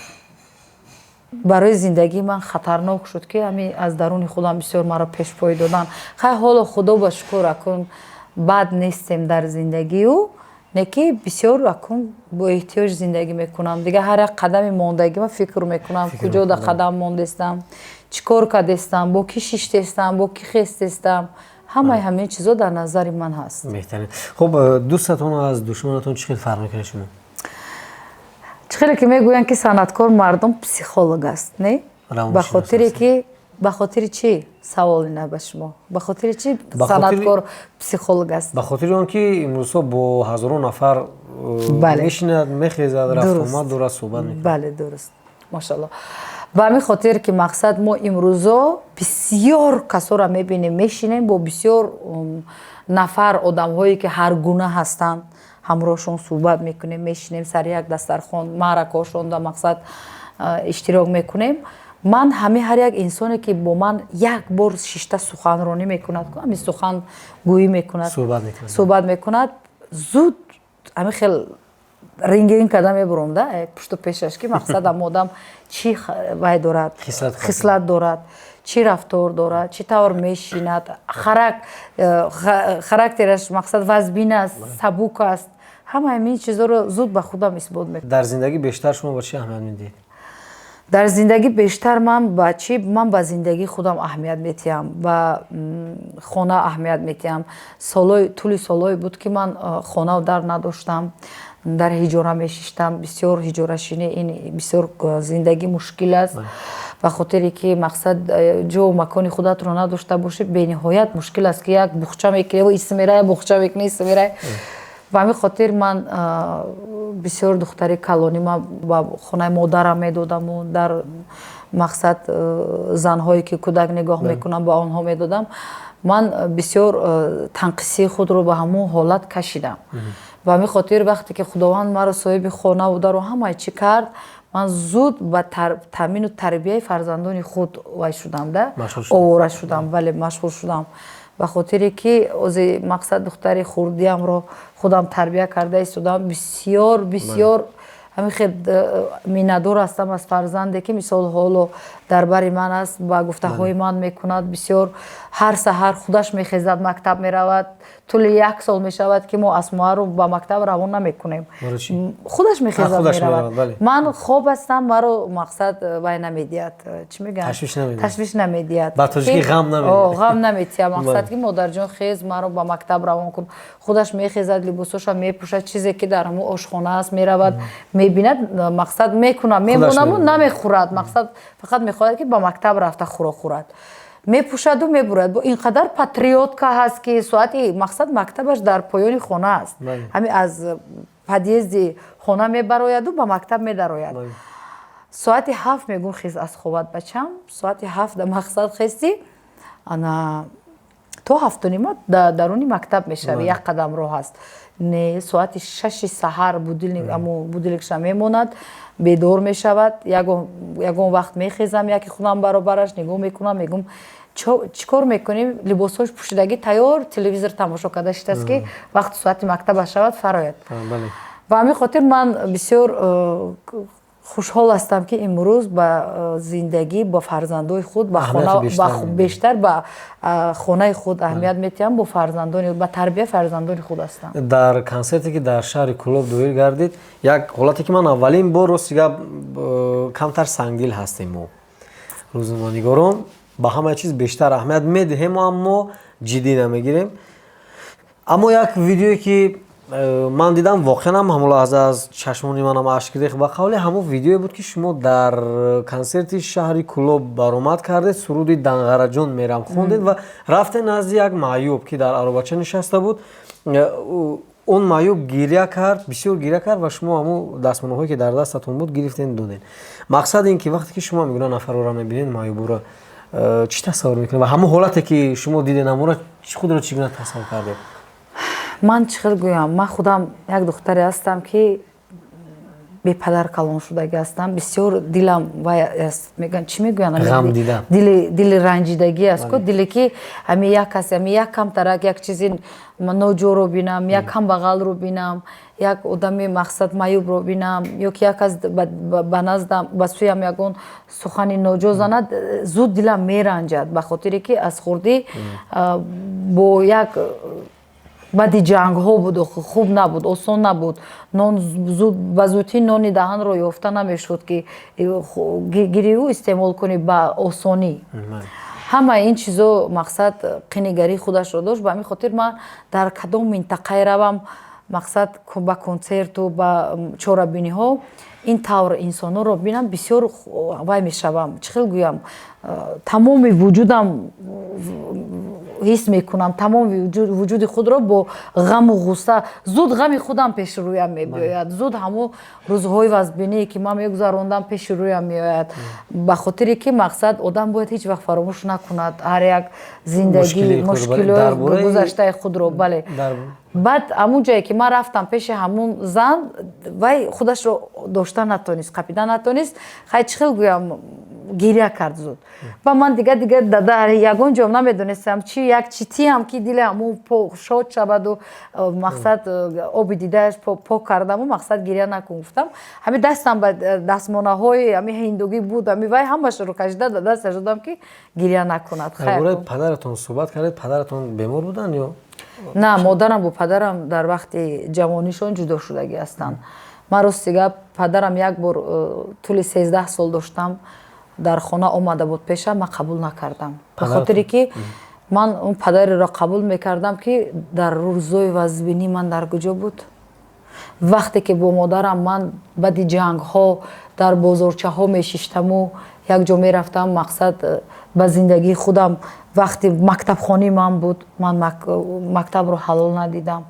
барои зиндагии ман хатарнок шуд, ки ҳамин аз даруни худам бисёр маро пешпой додан. Хай, ҳоло, худо ба шукр, акун бад нестем дар зиндагию, не ки бисёр акун бо эҳтиёҷ зиндагӣ мекунам. Дигар ҳар як қадами мондагима фикр мекунам, куҷо да қадам мондестам, чӣ кор кардестам, бо кӣ шиштестам, бо кӣ хестестам. Ҳамаи ҳамин чизо дар назари ман ҳаст. Беҳтарин. Хуб, дӯстатон аз душманатон чӣ хел фарқ мекунед шумо? Чӣ хеле ки мегӯянд, ки санъаткор мардум психолог аст, не? Ба хотире ки, ба хотири чӣ? Савол ина ба шумо: ба хотири чӣ санъаткор психолог аст? Ба хотири он ки имрӯзҳо бо ҳазорон нафар мешинад, мехезад, рафтуомад дорад, суҳбат мекунад. Бале, дуруст, машалло. Ба ҳамин хотир ки, мақсад, мо имрӯзо бисёр касоро мебинем, мешинем бо бисёр нафар, одамҳое ки ҳар гуна ҳастанд, ҳамроҳшон суҳбат мекунем, мешинем сари як дастархон, маъракаҳошонда, мақсад, иштирок мекунем. Ман ҳамин ҳар як инсоне ки бо ман як бор шишта суханронӣ мекунад, ҳамин сухангӯӣ мекунад, суҳбат мекунад, зуд ҳамин хел рентген карда мебурам да пушту пешаш, ки мақсад, ам одам чӣ вай дорад, хислат дорад, чӣ рафтор дорад, чӣ тавр мешинад, характераш, мақсад, вазбин аст, сабук аст. Ҳама ҳамин чизоро зуд ба худам исбот мекунам. Дар зиндагӣ бештар шумо ба чӣ аҳамият медиҳед? Дар зиндагӣ бештар ман ба чӣ? Ман ба зиндагии худам аҳамият метиҳам, ба хона аҳамият метиҳам. Солҳои, тӯли солҳое буд, ки ман хонаву дар надоштам, дар ҳиҷора мешиштам. Бисёр ҳиҷорашинӣ ин бисёр зиндагӣ мушкил аст, ба хотире ки, мақсад, ҷову макони худатро надошта бошӣ, бениҳоят мушкил аст, ки як буқча мекунӣ, исмера, як буқча мекунӣ, исмера. Ба ҳамин хотир ман бисёр духтари калонӣ ман ба хонаи модарам медодаму дар, мақсад, занҳое ки кӯдак нигоҳ мекунанд, ба онҳо медодам. Ман бисёр танқисии худро ба ҳамон ҳолат кашидам. Ба ҳамин хотир вақте ки Худованд маро соҳиби хонаву дару ҳамаи чӣ кард, ман зуд ба таъмину тарбияи фарзандони худ вай шудам да, овора шудам, бале, машғул шудам. Ба хотире ки ози мақсад духтари хурдиамро худам тарбия карда истодам. Бисёр, бисёр ҳамин хел миннатдор ҳастам аз фарзанде, ки мисол ҳоло дар бари ман аст, ба гуфтаҳои ман мекунад. Бисёр ҳар саҳар худаш мехезад, мактаб меравад. Тӯли як сол мешавад, ки мо Асмоаро ба мактаб равон намекунем. Худаш мехезад, меравад. Ман хоб ҳастам, маро мақсад вай намедиҳад, чӣ мегӯянд, ташвиш намедиҳад. Ғам наметиҳад. Мақсад ки модарҷон, хез, маро ба мактаб равон кун. Худаш мехезад, либосоша мепӯшад, чизе ки дар ҳамун ошхона аст, меравад, мебинад, мақсад мекунам, мемонаму намехӯрад. Мақсад фақат мехоҳад, ки ба мактаб рафта хӯрок хӯрад. Мепӯшаду мебурад. Бо ин қадар патриотка ҳаст, ки соати мақсад мактабаш дар поёни хона аст, ҳами аз подъезди хона мебарояду ба мактаб медарояд. Соати 7 мегӯм: хез аз хобат, бачам. Соати 7 да мақсад хести, ана то 7:30 даруни мактаб мешавӣ, як қадам роҳ аст. Не, соати 6-и саҳар будильник, амо будильникша мемонад, бедор мешавад. Ягон вақт мехезам, яке худам баробараш нигоҳ мекунам, мегӯм: чӣ кор мекунем? Либосҳош пӯшидагӣ, тайёр, телевизор тамошо карда шидааст, ки вақти соати мактабаш шавад, фарояд. Ба ҳамин хотир ман бисёр хушҳол ҳастам, ки имрӯз ба зиндагӣ бо фарзандои худ, ба бештар ба хонаи худ аҳамият метиҳам, бо фарзандони, ба тарбияи фарзандони худ ҳастам. Дар консерте, ки дар шаҳри Кӯлоб доир гардид, як ҳолате, ки ман аввалин бор, рости гап, камтар сангдил ҳастем мо, рӯзноманигорон, ба ҳама чиз бештар аҳамият медиҳем, аммо ҷиддӣ намегирем. Аммо як видеое, ки ман дидам, воқеан ҳам ҳамон лаҳза аз чашмони манам ашк рехт. Ба қавли ҳамон видеое буд, ки шумо дар консерти шаҳри Кӯлоб баромад кардед, суруди «Данғараҷон мерам» хондед ва рафтед назди як маъюб, ки дар аробача нишаста буд. Он маъюб гиря кард, бисёр гиря кард, ва шумо ҳамун дастмонаҳое, ки дар дастатон буд, гирифтен, додед. Мақсад ин ки вақте ки шумо мегуна нафарро мебинед, маъюбуро, чӣ тасаввур мекунед ва ҳамон ҳолате, ки шумо дидед, ҳамонро худро чӣ гуна тасаввур кардед? Ман чӣ хел гӯям, ман худам як духтаре ҳастам, ки бепадар калон шудагӣ ҳастам. Бисёр дилам вай аст, мегӯянд, чӣ мегӯянд, дили ранҷидагӣ аст ку, диле ки ҳами як касе, ҳами як камтарак як чизи ноҷоро бинам, як камбағалро бинам, як одами мақсад маъюбро бинам ё ки як кас ба наздам, ба сӯям ягон сухани ноҷо занад, зуд дилам меранҷад, ба хотире ки аз хурдӣ бо як баъди ҷангҳо буд, хуб набуд, осон набуд, нон ба зудӣ нони даҳанро ёфта намешуд, ки гириву истеъмол кунӣ ба осонӣ. Ҳамаи ин чизо мақсад қинигарии худашро дошт. Ба ҳамин хотир ман дар кадом минтақае равам, мақсад ба консерту ба чорабиниҳо, ин тавр инсонҳоро бинам, бисёр вай мешавам, чӣ хел гӯям, тамоми вуҷудам ҳис мекунам, тамоми вуҷуди худро бо ғаму ғусса. Зуд ғами худам пеши рӯям мебиёяд, зуд ҳамун рӯзҳои вазбиние, ки ман мегузарондам, пеши рӯям меояд, ба хотире ки мақсад одам бояд ҳеҷ вақт фаромӯш накунад ҳар як зиндагӣ, мушкилиҳои гузаштаи худро. Бале, баъд ҳамун ҷое, ки ман рафтам пеши ҳамун зан, вай худашро дошта натонист, қапида натонист. Хай, чӣ хел гӯям, гиря кард зуд. Ба ман дига дар ягон ҷом намедонистам, чи як читиам, ки дили ҳамун шод шаваду мақсад оби дидааш пок кардаму мақсад гиря накун гуфтам. Ҳами дастам ба дастмонаҳои ҳами ҳиндугӣ буд, ҳами вай ҳамашро кашида да дасташ додам, ки гиря накунад. Дар бораи падаратон суҳбат кардед. Падаратон бемор буданд ё? На, модарам бо падарам дар вақти ҷавонишон ҷудо шудагӣ ҳастанд. Ман, рости гап, падарам як бор тӯли 13 сол доштам, дар хона омада буд пешам, ман қабул накардам, ба хотире ки ман он падареро қабул мекардам, ки дар рӯзои вазбинӣ ман дар куҷо буд. Вақте ки бо модарам ман баъди ҷангҳо дар бозорчаҳо мешиштаму як ҷо мерафтам, мақсад ба зиндагии худам, вақти мактабхонии ман буд, ман мактабро ҳалол надидам.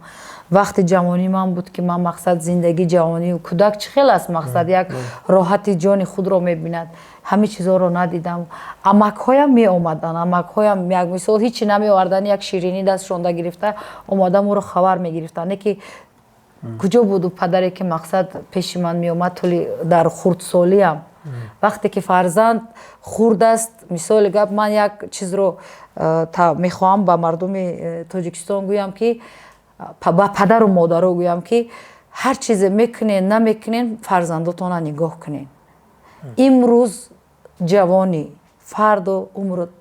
Вақти ҷавонии ман буд, ки ман мақсад зиндагии ҷавонӣ, кӯдак чӣ хел аст, мақсад як роҳати ҷони худро мебинад, ҳамин чизҳоро надидам. Амакҳоям меомаданд, амакҳоям як мисол ҳичи намеоварданд, як ширинӣ дастшонда гирифта омада, моро хабар мегирифтанд. Не ки куҷо буду падаре, ки мақсад пеши ман меомад тӯли дар хурдсолиам, вақте ки фарзанд хурд аст. Мисоли гап, ман як чизро Мехоҳам ба мардуми Тоҷикистон гӯям, ки ба падару модаро гӯям, ки ҳар чизе мекунен, намекунен, фарзандотона нигоҳ кунен. Имрӯз ҷавонӣ, фардо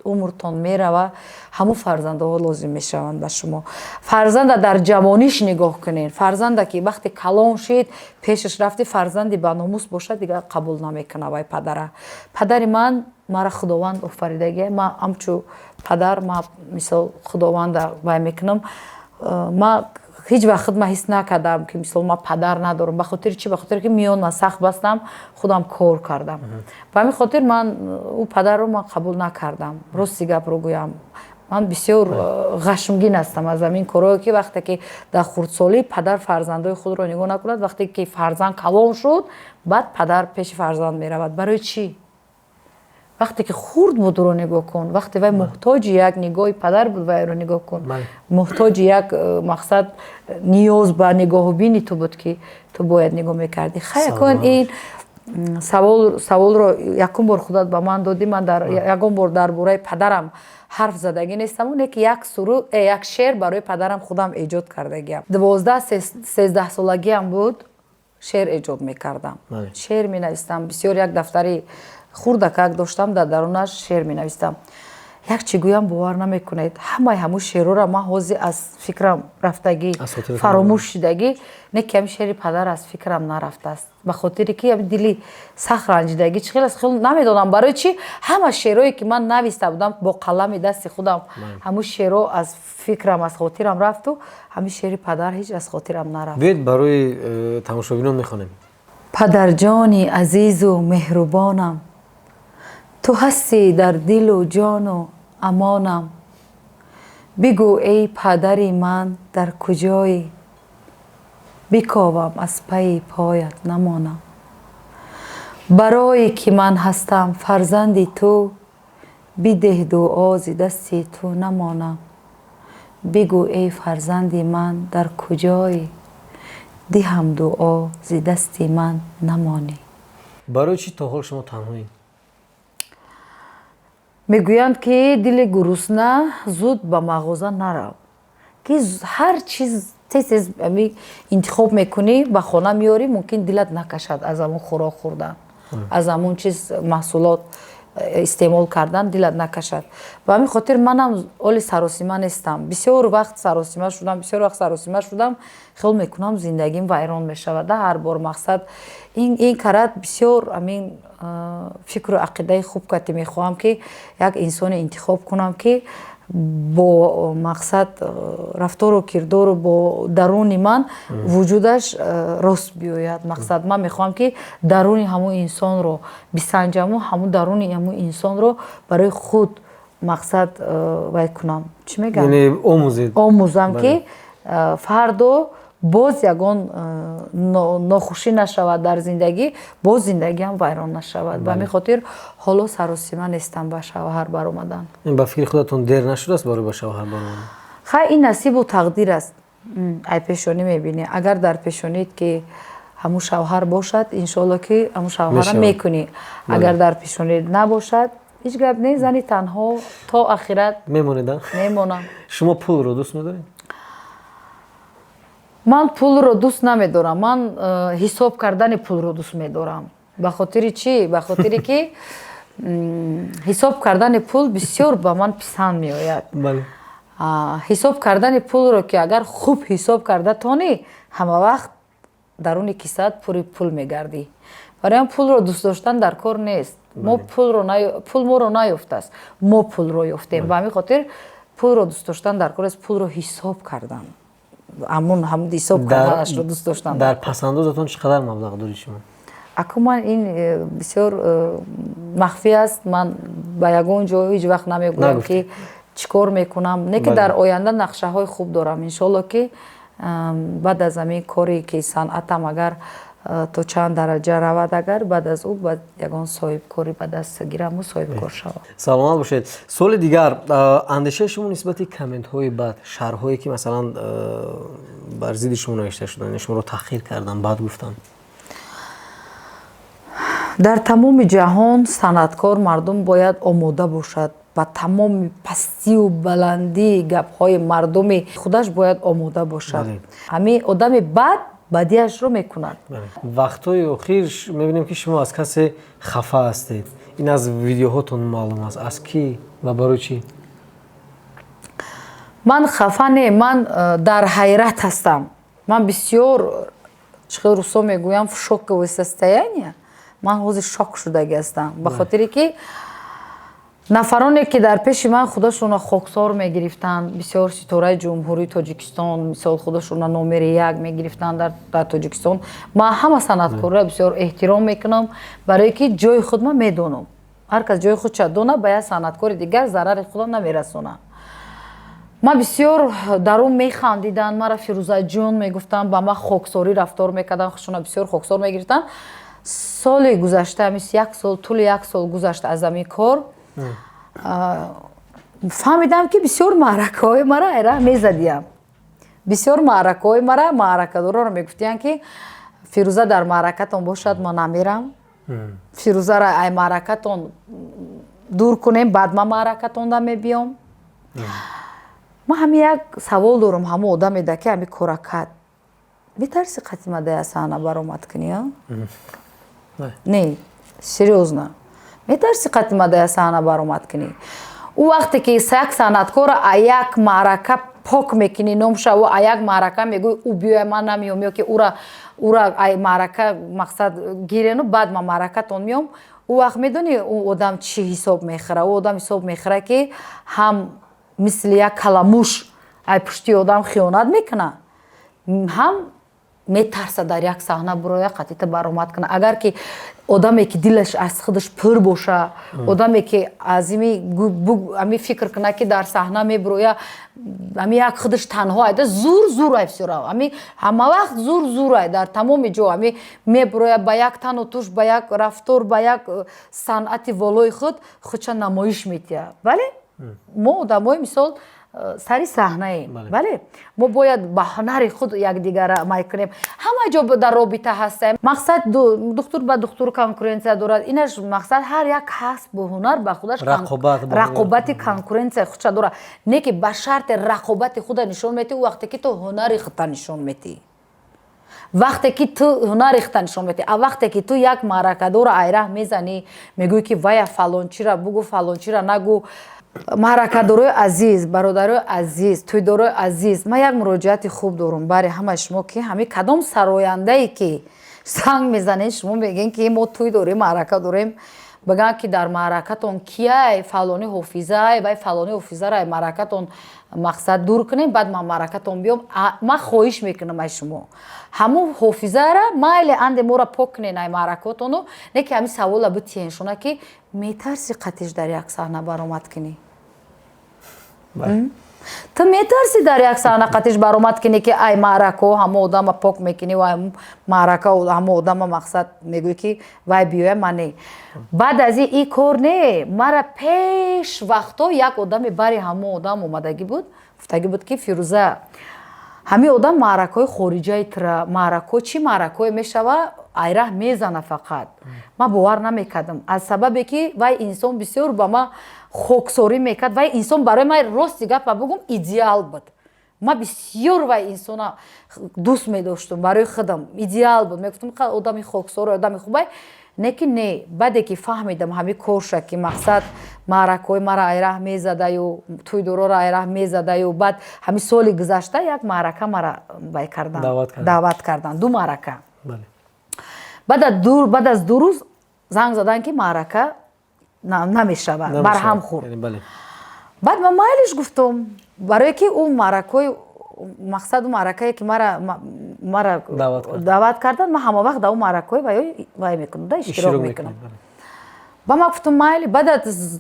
умртон мерава, ҳамун фарзандҳо лозим мешаванд ба шумо. Фарзанда дар ҷавониш нигоҳ кунен. Фарзанда ки вақте калон шид, пешаш рафти, фарзанди баномус бошад, дигар қабул намекуна вай падара. Падари ман мара Худованд офаридагия, ман ҳамчу падар, ма мисол Худованда вай мекунам. Ма ҳеҷ вақт ма ҳис накардам, ки мисол ма падар надорам. Ба хотири чӣ? Ба хотире ки миён ман сахт бастам, худам кор кардам. Ба ҳамин хотир ман ӯ падарро ман қабул накардам. Рости гапро гӯям, ман бисёр ғашмгин ҳастам аз ҳамин корое, ки вақте ки дар хурдсолӣ падар фарзандои худро нигоҳ накунад, вақте ки фарзанд калон шуд, баъд падар пеши фарзанд меравад. Барои чӣ? Вақте ки хурд буд, ӯро нигоҳ кун. Вақте вай муҳтоҷи як нигоҳи падар буд, вайро нигоҳ кун. Муҳтоҷи як мақсад, ниёз ба нигоҳубини ту буд, ки ту бояд нигоҳ мекардӣ. Хайр кун, ин саволро якум бор худат ба ман додӣ. Ман ягон бор дар бораи падарам ҳарф задагӣ нестам, оне ки як суруд, як шеър барои падарам худам эҷод кардагиам. 12-13 солагиам буд, шеър эҷод мекардам, шеър менавистам бисёр. Як дафтари хурдакак доштам, дар дарунаш шеър менавистам. Як чӣ гӯям, бовар намекунед, ҳамаи ҳамун шеърҳоро ман ҳозир аз фикрам рафтагӣ, фаромӯш шудагӣ. Не ки ҳамин шеъри падар аз фикрам нарафтааст, ба хотире ки дили сахт ранҷидагӣ. Чӣ хел аст, намедонам барои чӣ ҳама шеърҳое ки ман нависта будам бо қалами дасти худам, ҳамун шеърҳо аз фикрам, аз хотирам рафту ҳамин шеъри падар ҳеҷ аз хотирам нарафт. Биёед, барои тамошобинон мехонем. Падарҷони азизу меҳрубонам, ту ҳастӣ дар дилу ҷону амонам. Бигӯ, эй падари ман, дар куҷоӣ? Биковам, аз пайи поят намонам. Барое ки ман ҳастам фарзанди ту, бидеҳ дуо, зи дасти ту намонам. Бигӯ, эй фарзанди ман, дар куҷоӣ? Диҳам дуо, зи дасти ман намонӣ. Барои чӣ то ҳол шумо танҳоед? Мегӯянд, ки дили гурусна зуд ба мағоза нарав, ки ҳар чиз тез тез интихоб мекунӣ, ба хона меорӣ, мумкин дилат накашад аз ҳамун хӯрок хӯрдан, аз ҳамун чиз маҳсулот истеъмол кардан дилат накашад. Ба ҳамин хотир манам оли саросима нестам. Бисёр вақт саросима шудам, бисёр вақт саросима шудам, хиёл мекунам, зиндагим вайрон мешавад. Ҳар бор мақсад ин карат бисёр ҳамин фикру ақидаи хуб кати мехоҳам, ки як инсоне интихоб кунам, ки бо мақсад рафтору кирдору бо даруни ман вуҷудаш рост биёяд. Мақсад, ман мехоҳам, ки даруни ҳамун инсонро бисанҷаму ҳамун даруни ҳамун инсонро барои худ мақсад вай кунам, чӣ мегӯям, омӯзам, ки фардо боз ягон нохушӣ нашавад дар зиндагӣ, боз зиндагиам вайрон нашавад. Ба ҳамин хотир ҳоло саросима нестам ба шавҳар баромадан. Ба фикри худатон, дер нашудааст барои ба шавҳар баромадан? Хай, ин насибу тақдир аст. Ай пешонӣ мебинӣ. Агар дар пешонит ки ҳамун шавҳар бошад, иншоалло, ки ҳамун шавҳара мекунӣ. Агар дар пешонит набошад, ҳеҷ гап не, зани танҳо то ахират. Мемонед? Мемонам. Шумо пулро дӯст медоред? Ман пулро дӯст намедорам, ман ҳисоб кардани пулро дӯст медорам. Ба хотири чӣ? Ба хотире ки ҳисоб кардани пул бисёр ба ман писанд меояд. Ҳисоб кардани пулро, ки агар хуб ҳисоб карда тонӣ, ҳама вақт даруни кисаат пури пул мегардӣ. Барои ҳам пулро дӯст доштан дар кор нест. Мо пул моро наёфтааст, мо пулро ёфтем. Ба ҳамин хотир пулро дӯст доштан дар кор нест, пулро ҳисоб кардан, ҳамун ҳисоб карданашро дӯст доштан. Дар пасандозатон чӣ қадар маблағ доред шумо? Аку, ман ин бисёр махфӣ аст. Ман ба ягон ҷо ҳеҷ вақт намегӯям, ки чӣ кор мекунам. Не ки дар оянда нақшаҳои хуб дорам, иншоалло, ки баъд аз ҳамин коре ки санъатам агар то чанд дараҷа равад, агар баъд аз ӯ баъд ягон соҳибкорӣ ба даст гираму соҳибкор шавам. Саломат бошед. Суоли дигар: андешаи шумо нисбати комментҳои бад, шарҳҳое, ки масалан бар зидди шумо навишта шуданд, шуморо таҳқир карданд, бад гуфтанд? Дар тамоми ҷаҳон санъаткор мардум бояд омода бошад. Ба тамоми пастию баландии гапҳои мардуми худаш бояд омода бошад. Ҳамин одами бад бадиашро мекунад. Вақтҳои охир мебинем, ки шумо аз касе хафа ҳастед. Ин аз видеоҳотон маълум аст. Аз кӣ ва барои чӣ? Ман хафа не, ман дар ҳайрат ҳастам. Ман бисёр, чӣ хел русо мегӯям, в шоковое состояние. Ман ҳозир шок шудагӣ ҳастам, ба хотире ки нафароне, ки дар пеши ман худашонро хоксор мегирифтанд, бисёр ситораи Ҷумҳурии Тоҷикистон, мисол, худашонро номери як мегирифтанд дар Тоҷикистон. Ман ҳама санъаткорро бисёр эҳтиром мекунам, барое ки ҷои худ ман медонам. Ҳар кас ҷои худша дона, ба як санъаткори дигар зарари худо намерасонад. Ман бисёр дар он механдиданд, мара Фирӯзаҷон мегуфтанд, ба ман хоксорӣ рафтор мекарданд, худшонро бисёр хоксор мегирифтанд. Соли гузашта, мис як сол, тӯли як сол гузашт аз ҳамин кор, фаҳмидам, ки бисёр маъракаҳои мара айра мезадиям. Бисёр маъракаҳои мара маъракадороро мегуфтиянд, ки Фирӯза дар маъракатон бошад, ман намерам, Фирӯзара ай маъракатон дур кунем, баъд ман маъракатонда мебиём. Ман ҳамин як савол дорам: ҳамон одаме да, ки ҳамин кора кард, метарси қатима да саҳна баромад кунӣ? Не, серьёзно, метарси қатима да саҳна баромад кунӣ? Ӯ вақте ки як санъаткора а як маърака пок мекунӣ номша, ӯ а як маърака мегӯй, ӯ биёя, ман намеём, ё ки ура ай маърака мақсад гирену баъд ман маъракатон меём, ӯ вақт медонӣ, ӯ одам чӣ ҳисоб мехӯра? Ӯ одам ҳисоб мехӯра, ки ҳам мисли як каламуш ай пушти одам хиёнат мекуна, ҳам метарса дар як саҳна буроя, қатита баромад куна. Агар ки одаме, ки дилаш аз худаш пур боша, одаме, ки аз ами фикр куна, ки дар саҳна мебуроя, ами як худаш танҳо айда, зур зур ай, всё ами ҳама вақт зур зур ай, дар тамоми ҷо ами мебуроя, ба як тану туш, ба як рафтор, ба як санъати волои худ худша намоиш метиҳад. Бале, мо одамои, мисол, сари саҳнаем, бале, мо бояд ба ҳунари худ якдигарра май кунем. Ҳама ҷо дар робита ҳастем. Мақсад, духтур ба духтур конкуренция дорад, инаш мақсад, ҳар як касбу ҳунар ба худаш рақобати, конкуренция худша дорад. Не ки ба шарти рақобати худа нишон метиҳ, вақте ки ту ҳунари худта нишон метиҳӣ, вақте ки ту ҳунари худта нишон метиҳӣ. А вақте ки ту як маъракадорро айраҳ мезанӣ, мегӯӣ, ки вая фалончира бугӯ, фалончира нагӯ. Маъракадорои азиз, бародарои азиз, тӯйдорои азиз, ман як муроҷиати хуб дорам бари ҳамаи шумо, ки ҳамин кадом сарояндае, ки занг мезанед, шумо мегӯен, ки мо тӯй дорем, маърака дорем, бигӯянд, ки дар маъракатон кияй? Фалони ҳофизай, вай фалони ҳофизара маъракатон мақсад дур кунем, баъд ман маъракатон биём. Ман хоҳиш мекунам аз шумо, ҳамун ҳофизара майли анде моро пок кунен ай маъракотону, не ки ҳамин савола битиҳен шуна, ки метарси қатиш дар як саҳна баромад кунӣ? Ту метарсӣ дар як саҳна қатиш баромад кунӣ, ки ай маърако ҳамо одама пок мекунӣ ва маърака ҳамо одама мақсад мегӯӣ, ки вай биёя, ман не. Баъд аз ин кор не, мара пеш вақтҳо як одами бари ҳамо одам омадагӣ буд, гуфтагӣ буд, ки Фирӯза, ҳамин одам маъракаҳои хориҷаи тра, маърако чӣ маъракое мешава, айраҳ мезана фақат. Ман бовар намекардам, аз сабабе ки вай инсон бисёр ба ман хоксорӣ мекард. Вай инсон барои ман, рости гапа бугум, идеал буд. Ман бисёр вай инсона дӯст медоштум, барои худам идеал буд. Мегуфтам, одами хоксор, одами хубай. Не ки не, баъде ки фаҳмидам ҳамин корша, ки мақсад маъракаҳои мара айраҳ мезадаю, тӯйдороро айраҳ мезадаю, баъд ҳамин соли гузашта як маърака мара вай кардан, даъват кардан, ду маърака. Баъд аз 2 рӯз занг задан, ки маърака намешавад, барҳам хӯрд. Баъд ман майлиш гуфтум, барое ки ӯ маъракаҳои мақсаду маъракае, ки мара даъват кардан, ман ҳама вақт дар он маъракаҳои вай мекунам да, иштирок мекунам. Ба ман гуфтум, майли. Баъд аз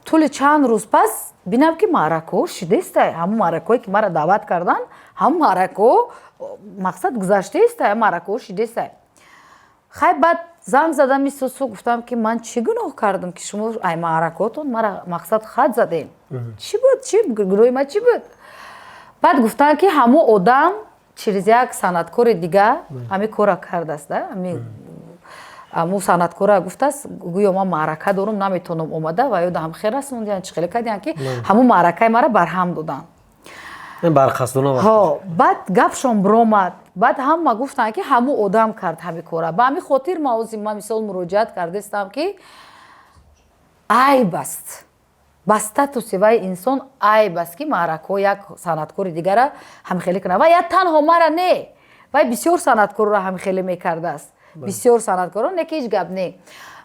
тӯли чанд рӯз пас бинам, ки маъракаҳо шидестай. Ҳамон маъракаҳое, ки мара даъват кардан, ҳамон маъракаҳо мақсад гузаштаестай, маъракаҳо шидестай. Хай, баъд занг задам исусу, гуфтам, ки ман чӣ гуноҳ кардам, ки шумо ай маъракаҳотон мара мақсад хат задем? Чӣ буд, чӣ гуноҳи ман чӣ буд? Баъд гуфтанд, ки ҳамон одам через як санъаткори дига ҳамин кора кардааст да. Ҳамин Аму санъаткора гуфтааст, гӯё ман маърака дорум, наметавонам омада, ва ё даҳам хел расондиян, чӣ хеле кардиян, ки ҳамун маъракаи мара барҳам доданд. Барқасдона. Баъд гапшон биромад, баъд ҳама гуфтанд, ки ҳамун одам кард ҳамин кора. Ба ҳамин хотир ма ози ма мисол муроҷиат кардастам, ки айб аст, ба статуси вай инсон айб аст, ки маъракаҳо як санъаткори дигара ҳамхеле кунад. Ва я танҳо мара не, вай бисёр санъаткорро ҳамхеле мекардааст, бисёр санъаткоро. Не, ки ҳеҷ гап не.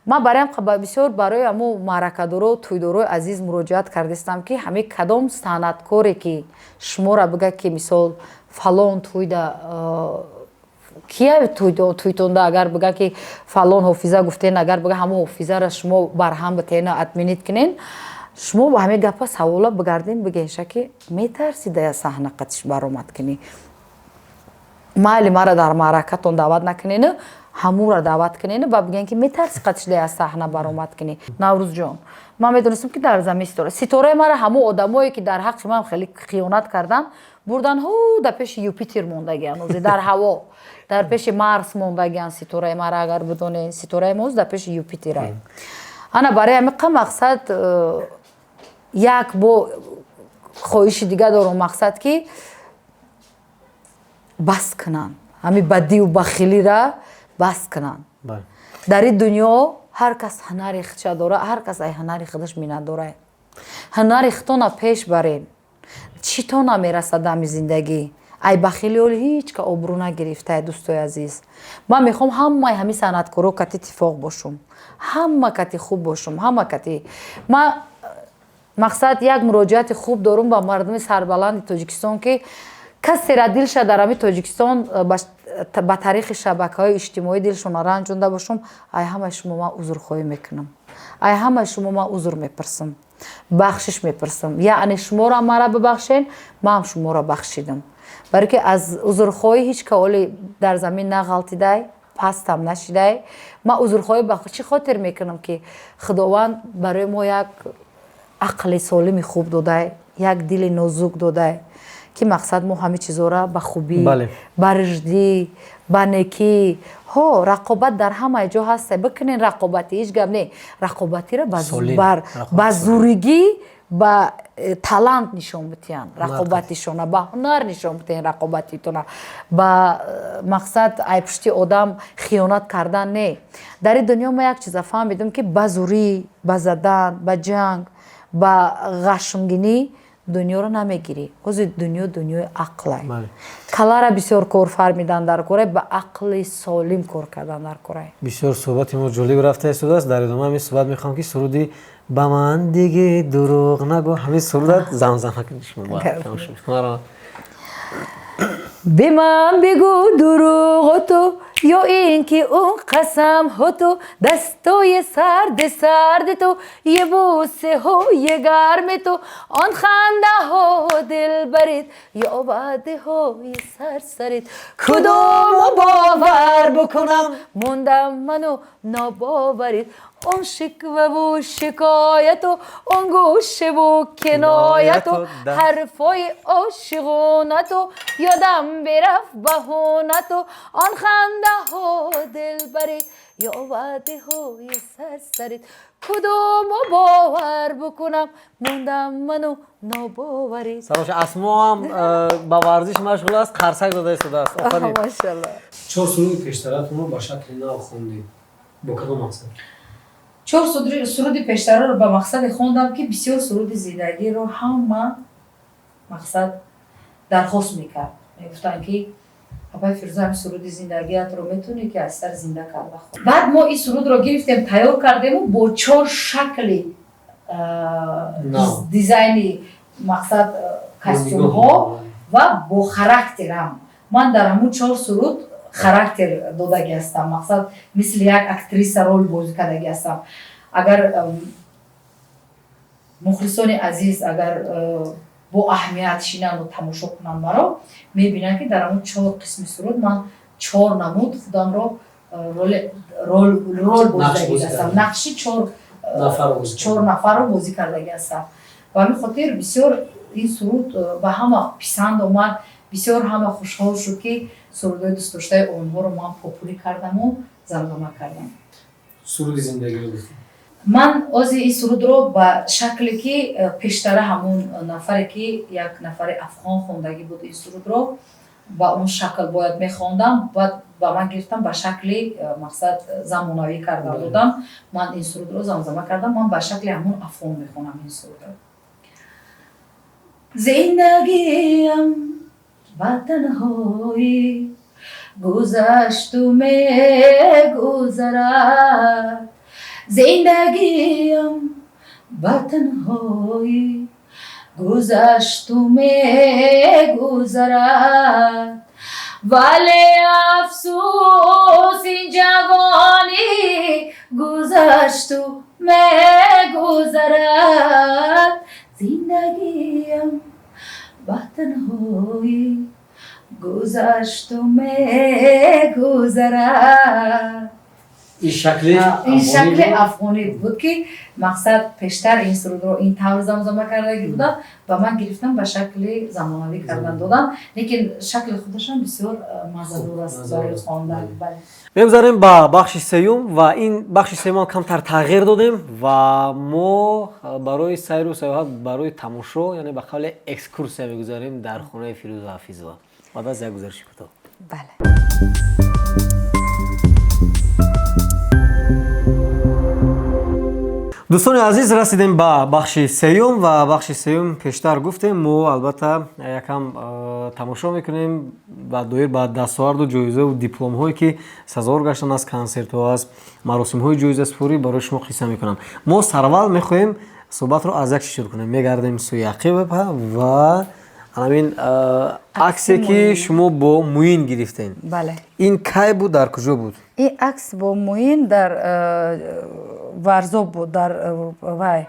Ман бароям бисёр барои ҳамо маъракадоро, тӯйдорои азиз муроҷиат кардастам, ки ҳамин кадом санъаткоре ки шуморо бигӯяд, ки мисол фалон тӯйда кия тӯйтонда, агар бигӯяд, ки фалон ҳофиза гуфтен, агар бигӯяд, ҳамо ҳофизаро шумо барҳам битена, отменить кунен, шумо ба ҳамин гапа савола бигардем, бигенша, ки метарсӣ да саҳна қатиш баромад кунӣ? Майли, мара дар маъракатон даъват накунену ҳамура даъват кунену ба бигӯен, ки метарсӣ қатиш да саҳна баромад кунӣ? Наврӯзҷон, ман медонистам, ки дар замин ситора, ситораи мара ҳамун одамое, ки дар ҳаққи ман хеле хиёнат кардан, бурдан, ҳу дар пеши Юпитер мондагиан, ози дар ҳаво, дар пеши Марс мондагиан. Ситораи мара агар бидонен, ситораи мо дар пеши Юпитера. Ана барои ҳамин мақсад як бо хоҳиши дига дорам, мақсад, ки бас кунанд ҳамин бадию бахилира, бас кунанд. Дар ин дунё ҳар кас ҳунари худша дора, ҳар кас ай ҳунари худаш миннатдора. Ҳунари худтона пеш барен, чӣ то намерасад ҳами зиндагӣ. Ай бахили оли ҳеҷ ка обрӯ нагирифтае. Дӯстои азиз, ман мехоҳам ҳамаи ҳамин санъаткоро кати иттифоқ бошум, ҳама кати хуб бошум, ҳама кати. Ман мақсад як муроҷиати хуб дорум ба мардуми сарбаланди Тоҷикистон, ки касера дилша дар ҳамин Тоҷикистон ба тариқи шабакаҳои иҷтимоӣ дилшона ранҷонда бошум, ай ҳамаи шумо ман узрхоҳӣ мекунам, ай ҳамаи шумо ман узр мепурсам, бахшиш мепурсам. Яъне шуморо мара бибахшен, манам шуморо бахшидам, барое ки аз узрхоҳӣ ҳеҷ ка оли дар замин нағалтидай, пастам нашидай. Ман узрхоҳӣ ба чӣ хотир мекунам, ки Худованд барои мо як ақли солими хуб додай, як дили нозук додай, ки мақсад мо ҳамин чизора ба хубӣ, ба рушдӣ, ба некӣ. Ҳо, рақобат дар ҳамаи ҷо ҳаста, бикунен рақобатӣ, ҳеҷ гап не. Рақобатиро ба зуригӣ, ба талант нишон битиҳанд, рақобатишона ба ҳунар нишон битиҳанд, рақобатитона ба мақсад ай пушти одам хиёнат кардан не. Дар ин дунё ма як чиза фаҳмидам, ки ба зурӣ, ба задан, ба ҷанг, ба ғашмгинӣ дунёро намегирӣ. Ҳозир дунё дунёи ақлай. Калара бисёр кор фармидан дар корай, ба ақли солим кор кардан дар корай. Бисёр суҳбати мо ҷолиб рафта истодааст. Дар идома ҳамин суҳбат мехоҳам, ки суруди «Ба ман диги дурӯғ нагӯ», ҳамин сурудат замзама кунед шумо. Бе ман бигӯ дурӯғоту ё ин ки он қасамҳоту, дастои сарди сарди ту, е бусеҳои гарми ту, он хандаҳо дилбарид ё ваъдаҳои сарсарид, кудому бовар букунам? Мондам ману нобоварид. Он шикваву шикояту, он гӯшеву кинояту, ҳарфои ошиқонату, ёдам бирафт баҳонату, он хандаҳо дилбарид ё ваъдаҳои сарсарид, кудому бовар букунам? Мондам ману нобоварид. Салом. Асмо ҳам ба варзиш машғул аст, қарсак дода истодааст. Офарин. Машалло. Чор суруди пештаратонро ба шакли нав хондед, бо кадом мақсад? Чор суруди пештараро ба мақсаде хондам, ки бисёр суруди зиндагиро ҳама мақсад дархост мекард, мегуфтанд, ки апай Фирӯза, ҳами суруди зиндагиятро метавонӣ, ки аз сар зинда карда хон. Баъд мо ин сурудро гирифтем, тайёр кардему бо чор шакли дизайни, мақсад костюмҳо ва бо характерам. Ман дар ҳамун чор суруд характер додагӣ ҳастам, мақсад мисли як актриса роль бозӣ кардагӣ ҳастам. Агар мухлисони азиз агар бо аҳамият шинанду тамошо кунанд маро, мебинанд, ки дар ҳамун чор қисми суруд ман чор намуд худамро роль бозидагӣ ҳастам, нақши чор нафарро бозӣ кардагӣ ҳастам. Ба ҳамин хотир бисёр ин суруд ба ҳама писанд омад, бисёр ҳама хушҳол шуд, ки сурудҳои дӯстдоштаи онҳоро ман попурри кардаму замзама кардам. Суруди зиндагиро гуфтем. Ман ози ин сурудро ба шакле ки пештара ҳамун нафаре ки як нафари афғон хондагӣ буд, ин сурудро ба он шакл бояд мехондам, баъд ба ман гирифтам, ба шакли мақсад замонавӣ карда додам. Ман ин сурудро замзама кардам, ман ба шакли ҳамун афғон мехонам ин сурудро. Зиндагиам ба танҳоӣ гузашту мегузарад, зиндагиам ба танҳоӣ гузашту мегузарад, вале афсӯс, ин ҷавонӣ гузашту мегузарад, зиндагиам ба танҳоӣ гузашту мегузарад. Ин шакли Ин шакли афғонӣ буд, ки мақсад пештар ин сурудро ин тавр замзама кардагӣ будам, ба ман гирифтам, ба шакли замонавӣ кардан додам, лекин шакли худашам бисёр маззадор аст барои хондан. Мегузарем ба бахши сеюм, ва ин бахши сеюмам камтар тағйир додем ва мо барои сайру саёҳат, барои тамошо, яъне ба қавле экскурсия мегузарем дар хонаи Фирӯза Ҳафизова баъд аз як гузариши кӯтоҳ. Бале. Дӯстони азиз, расидем ба бахши сеюм, ва бахши сеюм, пештар гуфтем, мо албатта якам тамошо мекунем ба доир ба дастоварду ҷоизаву дипломҳое, ки сазовор гаштанд аз консертҳо, аз маросимҳои ҷоизасупорӣ, барои шумо қисса мекунам. Мо сараввал мехоҳем суҳбатро аз як чиз шурӯъ кунем. Мегардем сӯи ақиб ва ҳамин аксе, ки шумо бо Муин гирифтем. Бале. Ин кай буд, дар куҷо буд? Ин акс бо Муин дар Варзоб буд, дар вай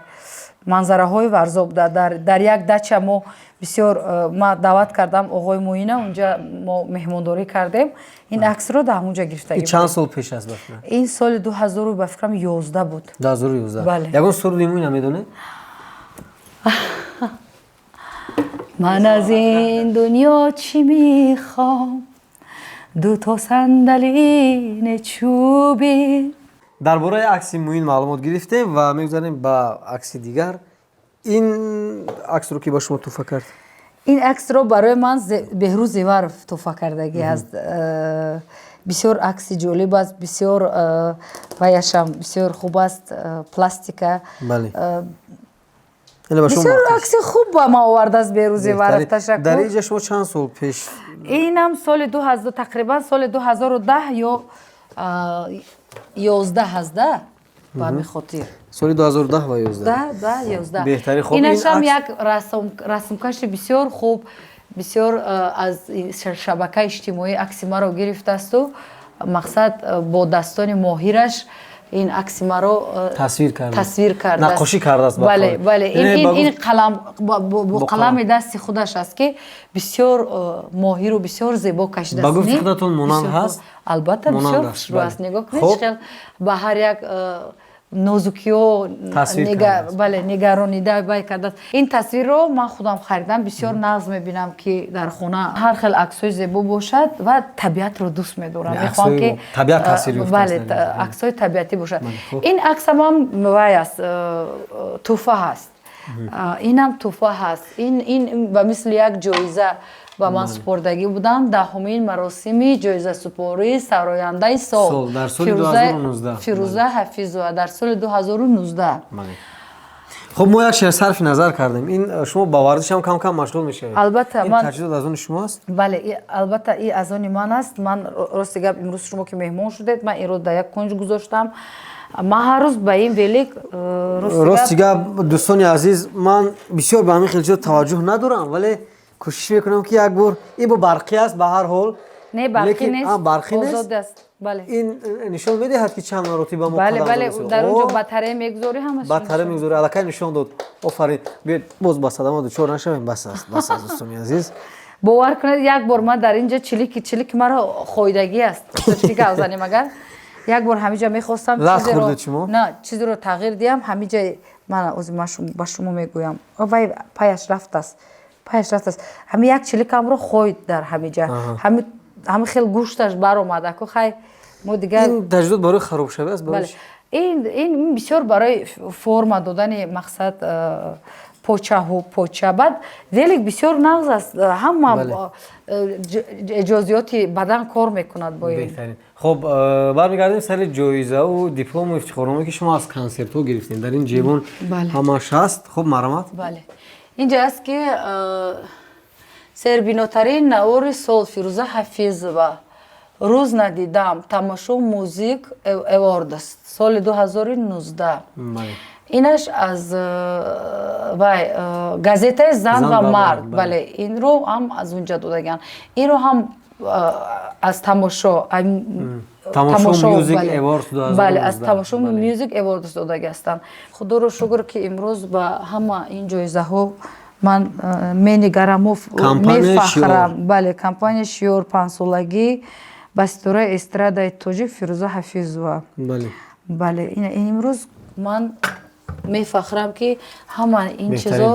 манзараҳои Варзоб, дар як дача. Мо бисёр, ма даъват кардам оғои Муина, унҷа мо меҳмондорӣ кардем. Ин аксро дар ҳамунҷа гирифтагӣ. Ин чанд сол пеш аст, ба фикрам? Ин соли 2000, ба фикрам, 11 буд. 2011. Бале. Ягон суруди Муина медонед? Ман аз ин дунё чӣ мехоҳам? Дуто сандалини чӯбӣ. Дар бораи акси Муин маълумот гирифтем ва мегузарем ба акси дигар. Ин аксро ки ба шумо тӯҳфа кард? Ин аксро барои ман Беҳрӯз Зеваров тӯҳфа кардагӣ аст. Бисёр акси ҷолиб аст, бисёр ваяшам бисёр хуб аст, пластика. Бисёр акси хуб ба ман овардааст Беҳрӯз Зеваров, ташаккур. Дар инҷа шумо чанд сол пеш? Инам соли 2000, тақрибан соли 2010 ё 11 ҳазда, ба ҳамин хотир. Соли 2010 ва 11. Да, 11. Беҳтарин. Хуб. Инашам як расмкаши бисёр хуб, бисёр аз шабакаи иҷтимоӣ акси маро гирифтаасту мақсад бо дастони моҳираш ин акси маро тасвир карда, тасвир кардааст. Наққошӣ кардааст. Бале, бале, ин қалам бо қалами дасти худаш аст, ки бисёр моҳиру бисёр зебо кашидааст. Ба гуфти худатон монанд ҳаст? Албатта, бисёр хушрӯ аст. Нигоҳ кунед, чӣ хел ба ҳар як нозукиҳо, бале, нигаронида бай кардааст. Ин тасвирро ман худам харидам. Бисёр нағз мебинам, ки дар хона ҳар хел аксҳои зебо бошад, ва табиатро дӯст медорам. Мехоҳам, ки бале, аксҳои табиатӣ бошад. Ин аксамам вай аст, тӯҳфа ҳаст, инам тӯҳфа ҳаст. Ин ба мисли як ҷоиза ба ман супордагӣ буданд, 10-умин маросими ҷоизасупории сарояндаи сол дар соли 2019. Фирӯза Ҳафизова дар соли 2019. Хуб, мо як шеър сарфи назар кардем. Ин шумо ба варзиш ҳам кам кам машғул мешавед? Албатта. Ин таҷҳизот аз они шумо аст? Бале, албатта, и аз они ман аст. Ман, рости гап, имрӯз шумо ки меҳмон шудед, ман инро дар як кунҷ гузоштам. Ман ҳар рӯз ба ин велик Рости гап, дӯстони азиз, ман бисёр ба ҳамин хел чизо таваҷҷӯҳ надорам, вале кӯшиш мекунам, ки як бор. Ин бо барқӣ аст, ба ҳар ҳол. Не, барқӣ нест. Барқӣ нест. Аст, бале. Ин нишон медиҳад, ки чанд маротиба мо Бале, бале, дар он ҷо батарея мегузорӣ, ҳамаш. Батарея мегузорӣ, аллакай нишон дод. Офарин. Биёед, боз ба садама дучор нашавем. Бас аст, бас аст, дӯстони азиз. Бовар кунед, як бор ман дар инҷа чилики, чилики маро хойдагӣ аст, чилики гавзанем. Агар як бор ҳамиҷа мехостам Лат хӯрдед шумо? На, чизеро тағйир диҳам ҳамиҷа, ман ба шумо мегӯям, вай паяш рафтааст, паяш рафтааст. Ҳами як чиликамро хойд дар ҳамиҷа, ҳами хел гӯшташ баромад. Аку хай, мо дигар Ин таҷҳизот барои харобшавӣ аст? Бале, Ин бисёр барои форма додани, мақсад, почаҳу поча. Баъд велик бисёр нағз аст, ҳама эҷозиёти бадан кор мекунад бо ин. Хуб, бармегардем сари ҷоизаву диплому ифтихорнома, ки шумо аз консертҳо гирифтем. Дар ин ҷебон ҳамаш ҳаст. Хуб, марҳамат. Бале, инҷа аст, ки сербинотарин навори сол, Фирӯза Ҳафизова, «Рӯз надидам», Тамошо Music Awards, соли 2019. Инаш аз вай, газетаи «Зан ва мард». Бале, инро ҳам аз унҷа додагианд, инро ҳам аз Тамошо. Бале, аз Тамошо Music Awards додаги ҳастанд. Худоро шукр, ки имрӯз ба ҳама ин ҷоизаҳо ман менигараму мефахрам. Бале, компания «Шиёр», панҷсолагӣ ба ситораи эстрадаи тоҷик Фирӯза Ҳафизова. Бале, имрӯз ман мефахрам, ки ҳама ин чизо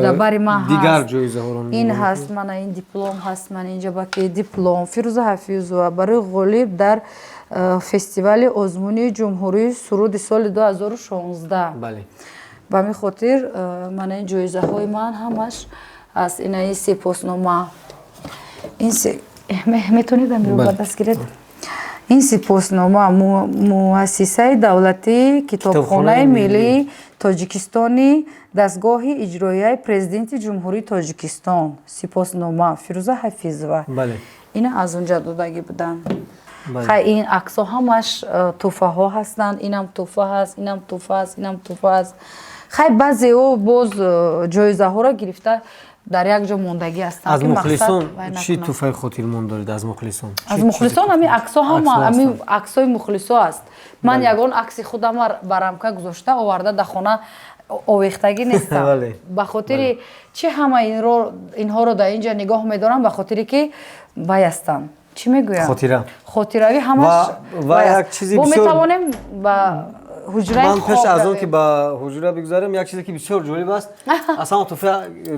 дар бари ман. Дигар ҷоизаҳоро. Ин ҳаст, мана ин диплом ҳаст, мана инҷа баки диплом Фирӯза Ҳафизова барои ғолиб дар фестивали озмуни ҷумҳурии суруди соли 2016. Ба ҳамин хотир мана ин ҷоизаҳои ман ҳамаш аз инаи сипоснома. Ин метавонед амиро ба даст гиред. Ин сипоснома Муассисаи давлатии Китобхонаи миллии Тоҷикистони дастгоҳи иҷроияи Президенти Ҷумҳурии Тоҷикистон, сипоснома Фирӯза Ҳафизова. Ина аз онҷа додагӣ буданд. Хай, ин аксҳо ҳамаш тӯҳфаҳо ҳастанд. Инам тӯҳфа ҳаст, инам тӯҳфа ҳаст, инам тӯҳфа ҳаст. Хай, баъзео боз ҷоизаҳоро гирифта дар як ҷо мондагӣ ҳастанд. Аз мухлисон чӣ тӯҳфаи хотирмон доред, аз мухлисон? Аз мухлисон ҳамин аксҳо, ҳама ҳамин аксҳои мухлисо аст. Ман ягон акси худама ба рамка гузошта оварда дар хона овехтагӣ нестам. Ба хотири чӣ ҳама инҳоро дар ин ҷа нигоҳ медорам? Ба хотире ки вай ҳастанд, чӣ мегӯям, хотира. Хотиравӣ ҳамаш. Ва як чизи бо метавонем ба ҳуҷраи Ман пеш аз он ки ба ҳуҷра бигузарем, як чизе ки бисёр ҷолиб аст, аз ҳама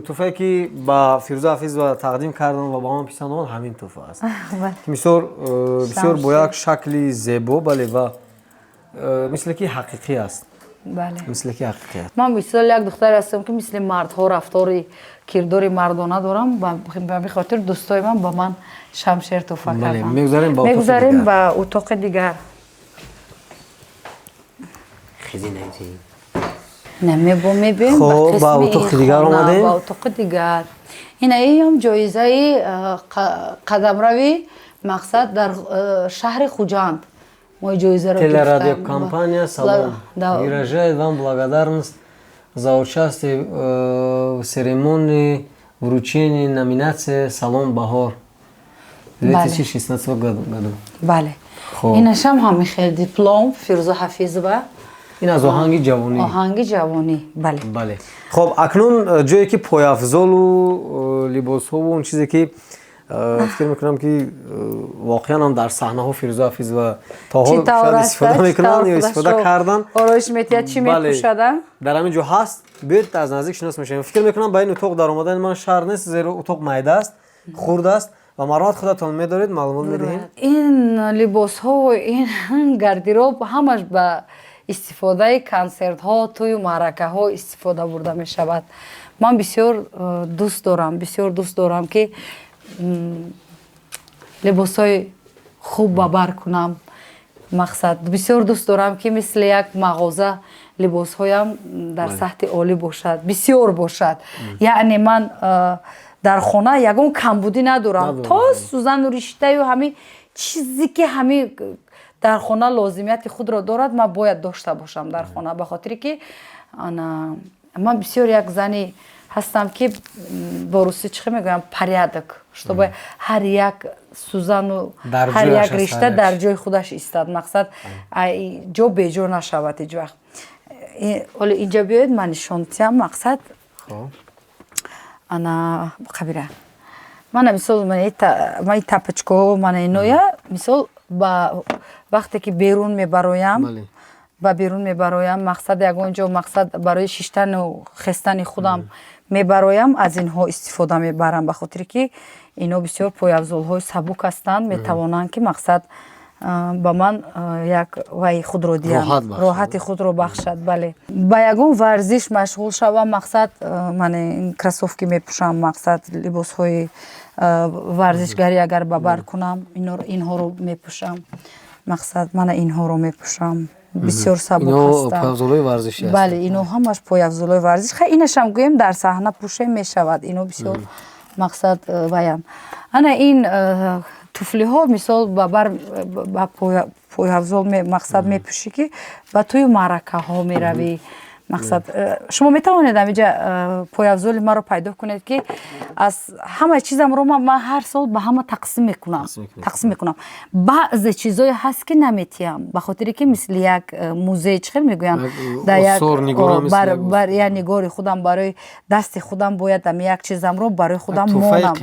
тӯҳфае ки ба Фирӯза Ҳафизова тақдим кардам ва ба ман писанд омад, ҳамин тӯҳфа аст, ки бисёр бисёр бо як шакли зебо, бале, ва мисле ки ҳақиқӣ аст. Мисле ки ҳақиқӣ аст. Ман мисол як духтаре ҳастам, ки мисли мардҳо рафтори кирдори мардона дорам. Ба ҳамин хотир дӯстои ман ба ман шамшер тӯҳфа карданд. Мегузарем ба Мегузарем ба утоқи дигар. Хези найти. Не, мебием. Хоб, ба утоқи дигар омадем. Ба утоқи дигар. Инаиам ҷоизаи қадамрави, мақсад, дар шаҳри Хуҷанд мо ҷоизаро. Телерадиокомпания «Салом» выражает вам благодарность за участие в церемонии вручения номинации «Салом Баҳор» 2016 году. Бале, инашам ҳамин хел диплом Фирӯза Ҳафизова. Ин аз оҳанги ҷавонӣ. Оҳанги ҷавонӣ, бале. Бале. Хоб, акнун ҷое ки пойафзолу либосҳову он чизе ки фикр мекунам, ки воқеан ҳам дар саҳнаҳо Фирӯза Ҳафизова то ҳол шояд истифода мекунанд ё истифода карданд. Ороиш метиҳад, чӣ мепӯшада. Дар ҳамин ҷо ҳаст. Биёед, аз наздик шинос мешавем. Фикр мекунам, ба ин утоқ дар омадани ман шарт нест, зеро утоқ майда аст, хурд аст ва марҳамат, худатон медоред, маълумот медиҳем. Ин либосҳо, ин гардероб ҳамаш ба истифодаи консертҳо, тӯю маъракаҳо истифода бурда мешавад. Ман бисёр дӯст дорам, бисёр дӯст дорам, ки либосҳои хуб ба бар кунам. Мақсад, бисёр дӯст дорам, ки мисли як мағоза либосҳоям дар сатҳи олӣ бошад, бисёр бошад. Яъне ман дар хона ягон камбудӣ надорам, то сӯзану риштаю ҳамин чизе ки ҳамин дар хона лозимияти худро дорад, ман бояд дошта бошам дар хона. Ба хотире ки ман бисёр як зани ҳастам, ки бо русӣ чӣ мегӯям, порядок, чтобы ҳар як сӯзану ҳар як ришта дар ҷои худаш истад, мақсад, ҷо беҷо нашавад ҳеҷ вақт. Ҳоло инҷа биёед, ман нишон диҳам. Мақсад, ана қабира мана, мисол, ман тапочкаҳо, мана иноя, мисол, ба вақте ки берун мебароям, ба берун мебароям, мақсад, ягон ҷо, мақсад, барои шиштану хестани худам мебароям, аз инҳо истифода мебарам, ба хотире ки инҳо бисёр пойафзолҳои сабук ҳастанд, метавонанд ки, мақсад, Ба ман як вай худро диҳам, роҳати худро бахшад. Бале, ба ягон варзиш машғул шавам, мақсад, ман кроссовки мепӯшам, мақсад, либосҳои варзишгарӣ агар ба бар кунам, инҳоро мепӯшам, мақсад, мана инҳоро мепӯшам, бисёр сабук ҳастанд. Пойафзолҳои варзишӣ. Бале, ино ҳамаш пойафзолҳои варзиш. Хай, инашам гӯем, дар саҳна пӯшем, мешавад. Ино бисёр, мақсад, ваян. Ана ин туфлиҳо, мисол, ба бар ба пойафзол, мақсад, мепӯшӣ, ки ба тӯю маъракаҳо меравӣ. Мақсад, шумо метавонед ҳамиҷа пойафзоли маро пайдо кунед, ки аз ҳамаи чизамро ман ҳар сол ба ҳама тақсим мекунам, тақсим мекунам. Баъзе чизое ҳаст, ки наметиҳам, ба хотире ки мисли як музей, чӣ хел мегӯянд, бар як нигори худам, барои дасти худам бояд ами як чизамро барои худам монам.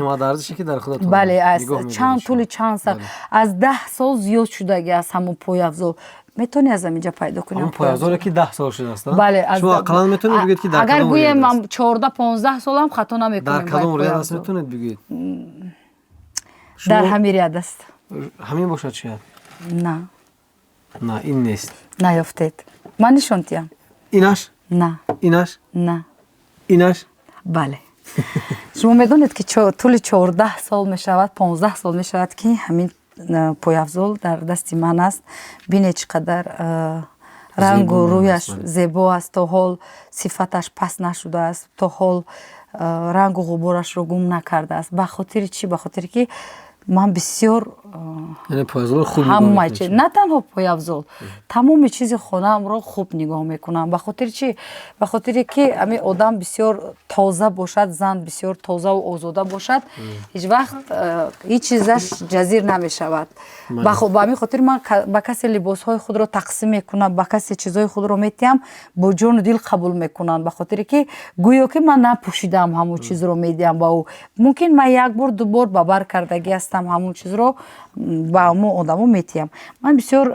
Бале, аз чанд тӯли чанд сол, аз 10 сол зиёд шудаги аз ҳамон пойафзол. Метавонӣ аз ҳаминҷа пайдо кунӣ. Пойафзоле ки 10 сол шудааст. Бале. Шумо ақаллан метавонед бигӯед, ки дар Агар гӯем, 14-15 солам, хато намекунем. Дар кадом ряд аст, метавонед бигӯед? Дар ҳамин ряд аст. Ҳамин бошад шояд. На. На, ин нест. Наёфтед, ман нишон диҳам. Инаш? На. Инаш? На. Инаш? Бале. Шумо медонед, ки тӯли 14 сол мешавад, 15 сол мешавад, ки ҳамин пойафзол дар дасти ман аст. Бинед, чӣ қадар рангу рӯяш зебо аст. То ҳол сифаташ паст нашудааст, то ҳол рангу ғуборашро гум накардааст. Ба хотири чӣ? Ба хотире ки ман бисёр ҳама чи, на танҳо пойафзол, тамоми чизи хонаамро хуб нигоҳ мекунам. Ба хотири чӣ? Ба хотире ки ҳамин одам бисёр тоза бошад, зан бисёр тозаву озода бошад, ҳеҷ вақт ҳеҷ чизаш ҷазир намешавад. Ба ҳамин хотир ман ба касе либосҳои худро тақсим мекунам, ба касе чизҳои худро метиҳам, бо ҷону дил қабул мекунанд, ба хотире ки гӯё ки ман напӯшидаам, ҳамон чизро медиҳам ба ӯ. Мумкин ман як бор, ду бор ба бар кардагӣ ҳастам, ҳамон чизро ба ҳамон одамо метиҳам. Ман бисёр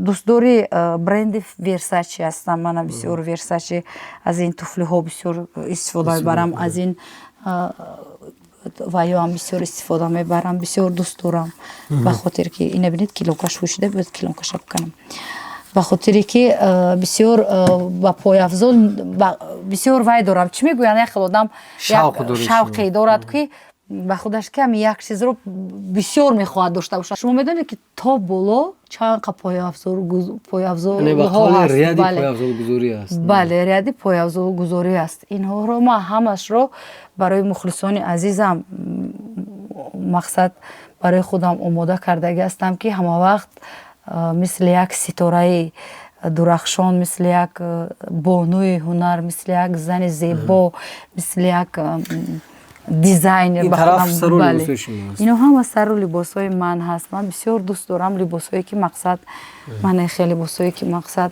дӯстдори бренди Версачи ҳастам. Мана, бисёр Версачи, аз ин туфлиҳо бисёр истифода мебарам, аз ин ваёам бисёр истифода мебарам, бисёр дӯст дорам, ба хотир ки ина бинед, килонкаш пӯшида бояд, килонкаша биканам, ба хотире ки бисёр ба пойафзол бисёр вай дорам. Чӣ мегӯянд, як хел одам шавқе дорад, ки ба худаш ки ҳамин як чизро бисёр мехоҳад дошта бошад. Шумо медонед, ки то боло чанд қа пойафзолҳо? Бале, ряди пойафзолгузорӣ аст. Инҳоро ман ҳамашро барои мухлисони азизам, мақсад, барои худам омода кардагӣ ҳастам, ки ҳамавақт мисли як ситораи дурахшон, мисли як бонуи ҳунар, мисли як зани зебо, мисли як дизайнер. Ино ҳама сару либосҳои ман ҳаст. Ман бисёр дӯст дорам либосҳое, ки, мақсад, ман хеле либосҳое, ки, мақсад,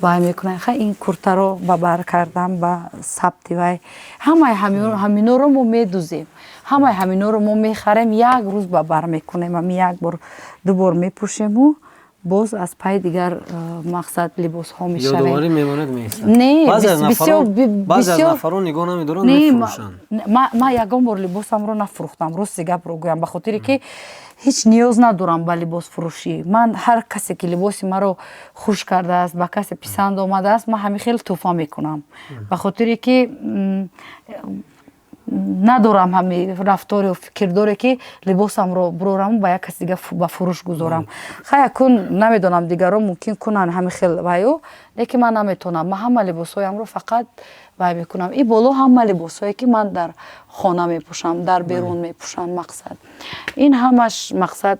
вай мекунам. Ха, ин куртаро ба бар кардам ба сабти вай. Ҳамаи ҳаминоро мо медузем, ҳамаи ҳаминоро мо мехарем, як рӯз ба бар мекунем, ами як бор, ду бор мепӯшему боз аз пайи дигар мақсад, либосҳо мешавем. Не, баъзе аз нафарон нигоҳ намедоранд, мефурӯшанд. Ман ягон бор либосамро нафурӯхтам, рости гапро гӯям, ба хотире ки ҳеҷ ниёз надорам ба либосфурӯшӣ. Ман ҳар касе ки либоси маро хуш кардааст, ба касе писанд омадааст, ман ҳамин хел тӯҳфа мекунам, ба хотире ки надорам ҳами рафтору фикрдоре, ки либосамро бурорам, ба як каси дига ба фурӯш гузорам. Хай, акун намедонам, дигарон мумкин кунанд ҳамин хел ваю, лекин ман наметавонам. Ман ҳама либосҳоямро фақат вай мекунам. И боло ҳама либосҳое, ки ман дар хона мепӯшам, дар берун мепӯшам, мақсад, ин ҳамаш, мақсад,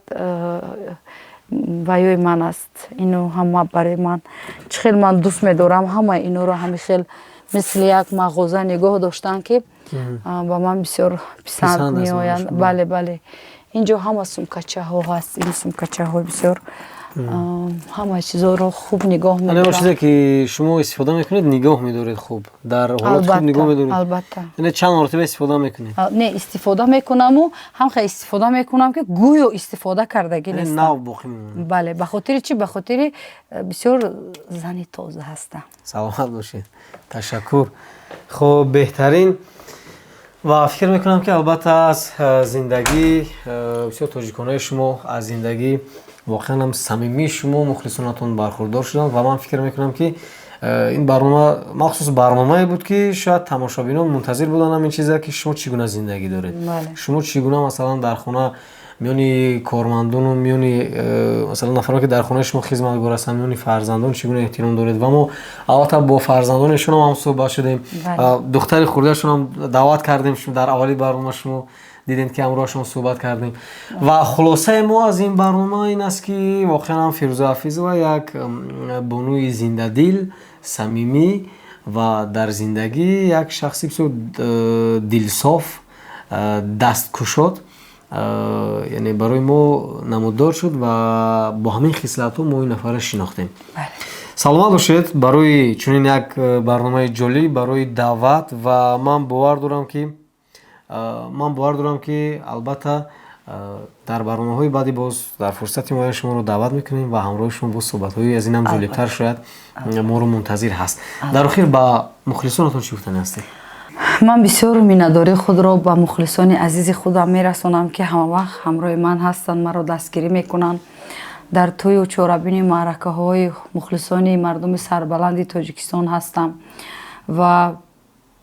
ваёи ман аст. Ину ҳама барои ман, чӣ хел ман дӯст медорам ҳама инора ҳамин хел мисли як мағоза нигоҳ доштан, ки ба ман бисёр писанд меоянд. Бале, бале, инҷо ҳама сумкачаҳо ҳаст. Ин сумкачаҳо бисёр, ҳама чизоро хуб нигоҳ медорам. Чизе ки шумо истифода мекунед, нигоҳ медоред, хуб, дар ҳолати хуб нигоҳ медоред? Албатта. Яъне чанд маротиба истифода мекунед? Не, истифода мекунаму ҳам хел истифода мекунам, ки гӯё истифода кардагӣ нестам. Нав боқӣ мемонад. Бале. Ба хотири чӣ? Ба хотири бисёр зани тоза ҳастам. Саломат бошед, ташаккур. Хуб, беҳтарин. Ва фикр мекунам, ки албатта аз зиндагӣ бисёр тоҷиконаи шумо, аз зиндагӣ. Воқеан ҳам самимии шумо мухлисонатон бархурдор шуданд ва ман фикр мекунам, ки ин барнома махсус барномае буд, ки шояд тамошобинон мунтазир буданд ҳамин чиза, ки шумо чӣ гуна зиндагӣ доред, шумо чӣ гуна, масалан, дар хона миёни кормандону миёни масалан, нафароне, ки дар хонаи шумо хизматгор ҳастанд, миёни фарзандон чӣ гуна эҳтиром доред. Ва мо албатта бо фарзандонешонам ҳам суҳбат шудем, духтари хурдашонам даъват кардем. Дар аввали барнома шумо дидем, ки ҳамроҳашон суҳбат кардем. Ва хулосаи мо аз ин барнома ин аст, ки воқеан ҳам Фирӯза Ҳафизова як бонуи зиндадил, самимӣ ва дар зиндагӣ як шахси бисёр дилсоф, дасткушод, яъне барои мо намуддор шуд ва бо ҳамин хислатҳо мо ин нафарро шинохтем. Саломат бошед барои чунин як барномаи ҷолиб, барои даъват. Ва ман бовар дорам, ки албатта дар барномаҳои баъдӣ боз дар фурсати муайян шуморо даъват мекунем ва ҳамроҳи шумо боз суҳбатҳои аз инам ҷолибтар шояд моро мунтазир ҳаст. Дар охир ба мухлисонатон чӣ гуфтани ҳастед? Ман бисёр миннатдории худро ба мухлисони азизи худам мерасонам, ки ҳамавақт ҳамроҳи ман ҳастанд, маро дастгирӣ мекунанд дар тӯю чорабини маъракаҳои. Мухлисони мардуми сарбаланди Тоҷикистон ҳастам ва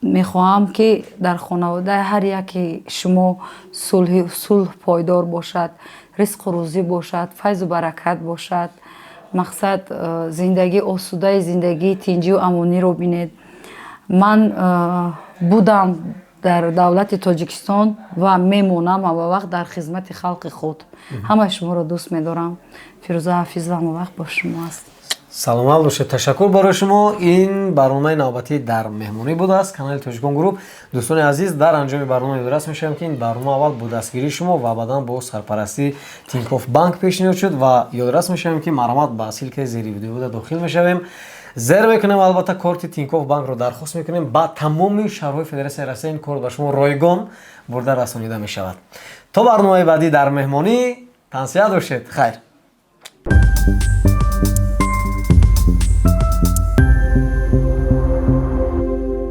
мехоҳам, ки дар хонаводаи ҳар яке шумо сулҳ пойдор бошад, ризқу рӯзӣ бошад, файзу баракат бошад, мақсад, зиндагии осудаи, зиндагии тинҷию амониро бинед. Ман будам дар давлати Тоҷикистон ва мемонам ҳамавақт дар хизмати халқи худ. Ҳамаи шуморо дӯст медорам. Фирӯза Ҳафизова ҳамавақт бо шумо аст. Саломат бошед, ташаккур барои шумо. Ин барномаи навбатӣ «Дар меҳмонӣ» будааст, канали Тоҷикон Груп. Дӯстони азиз, дар анҷоми барнома ёдрас мешавем, ки ин барнома аввал бо дастгирии шумо ва баъдан бо сарпарастии Тинькофф Банк пешниҳод шуд. Ва ёдрас мешавем, ки марҳамат, ба ссылка и зери видео буда дохил мешавем, зер мекунем, албатта корти Тинькофф Банкро дархост мекунем. Ба тамоми шаҳрҳои Федератсияи Россия ин корт ба шумо ройгон бурда расонида мешавад. То барномаи баъдӣ «Дар меҳмонӣ» тансиҳат бошед, хайр.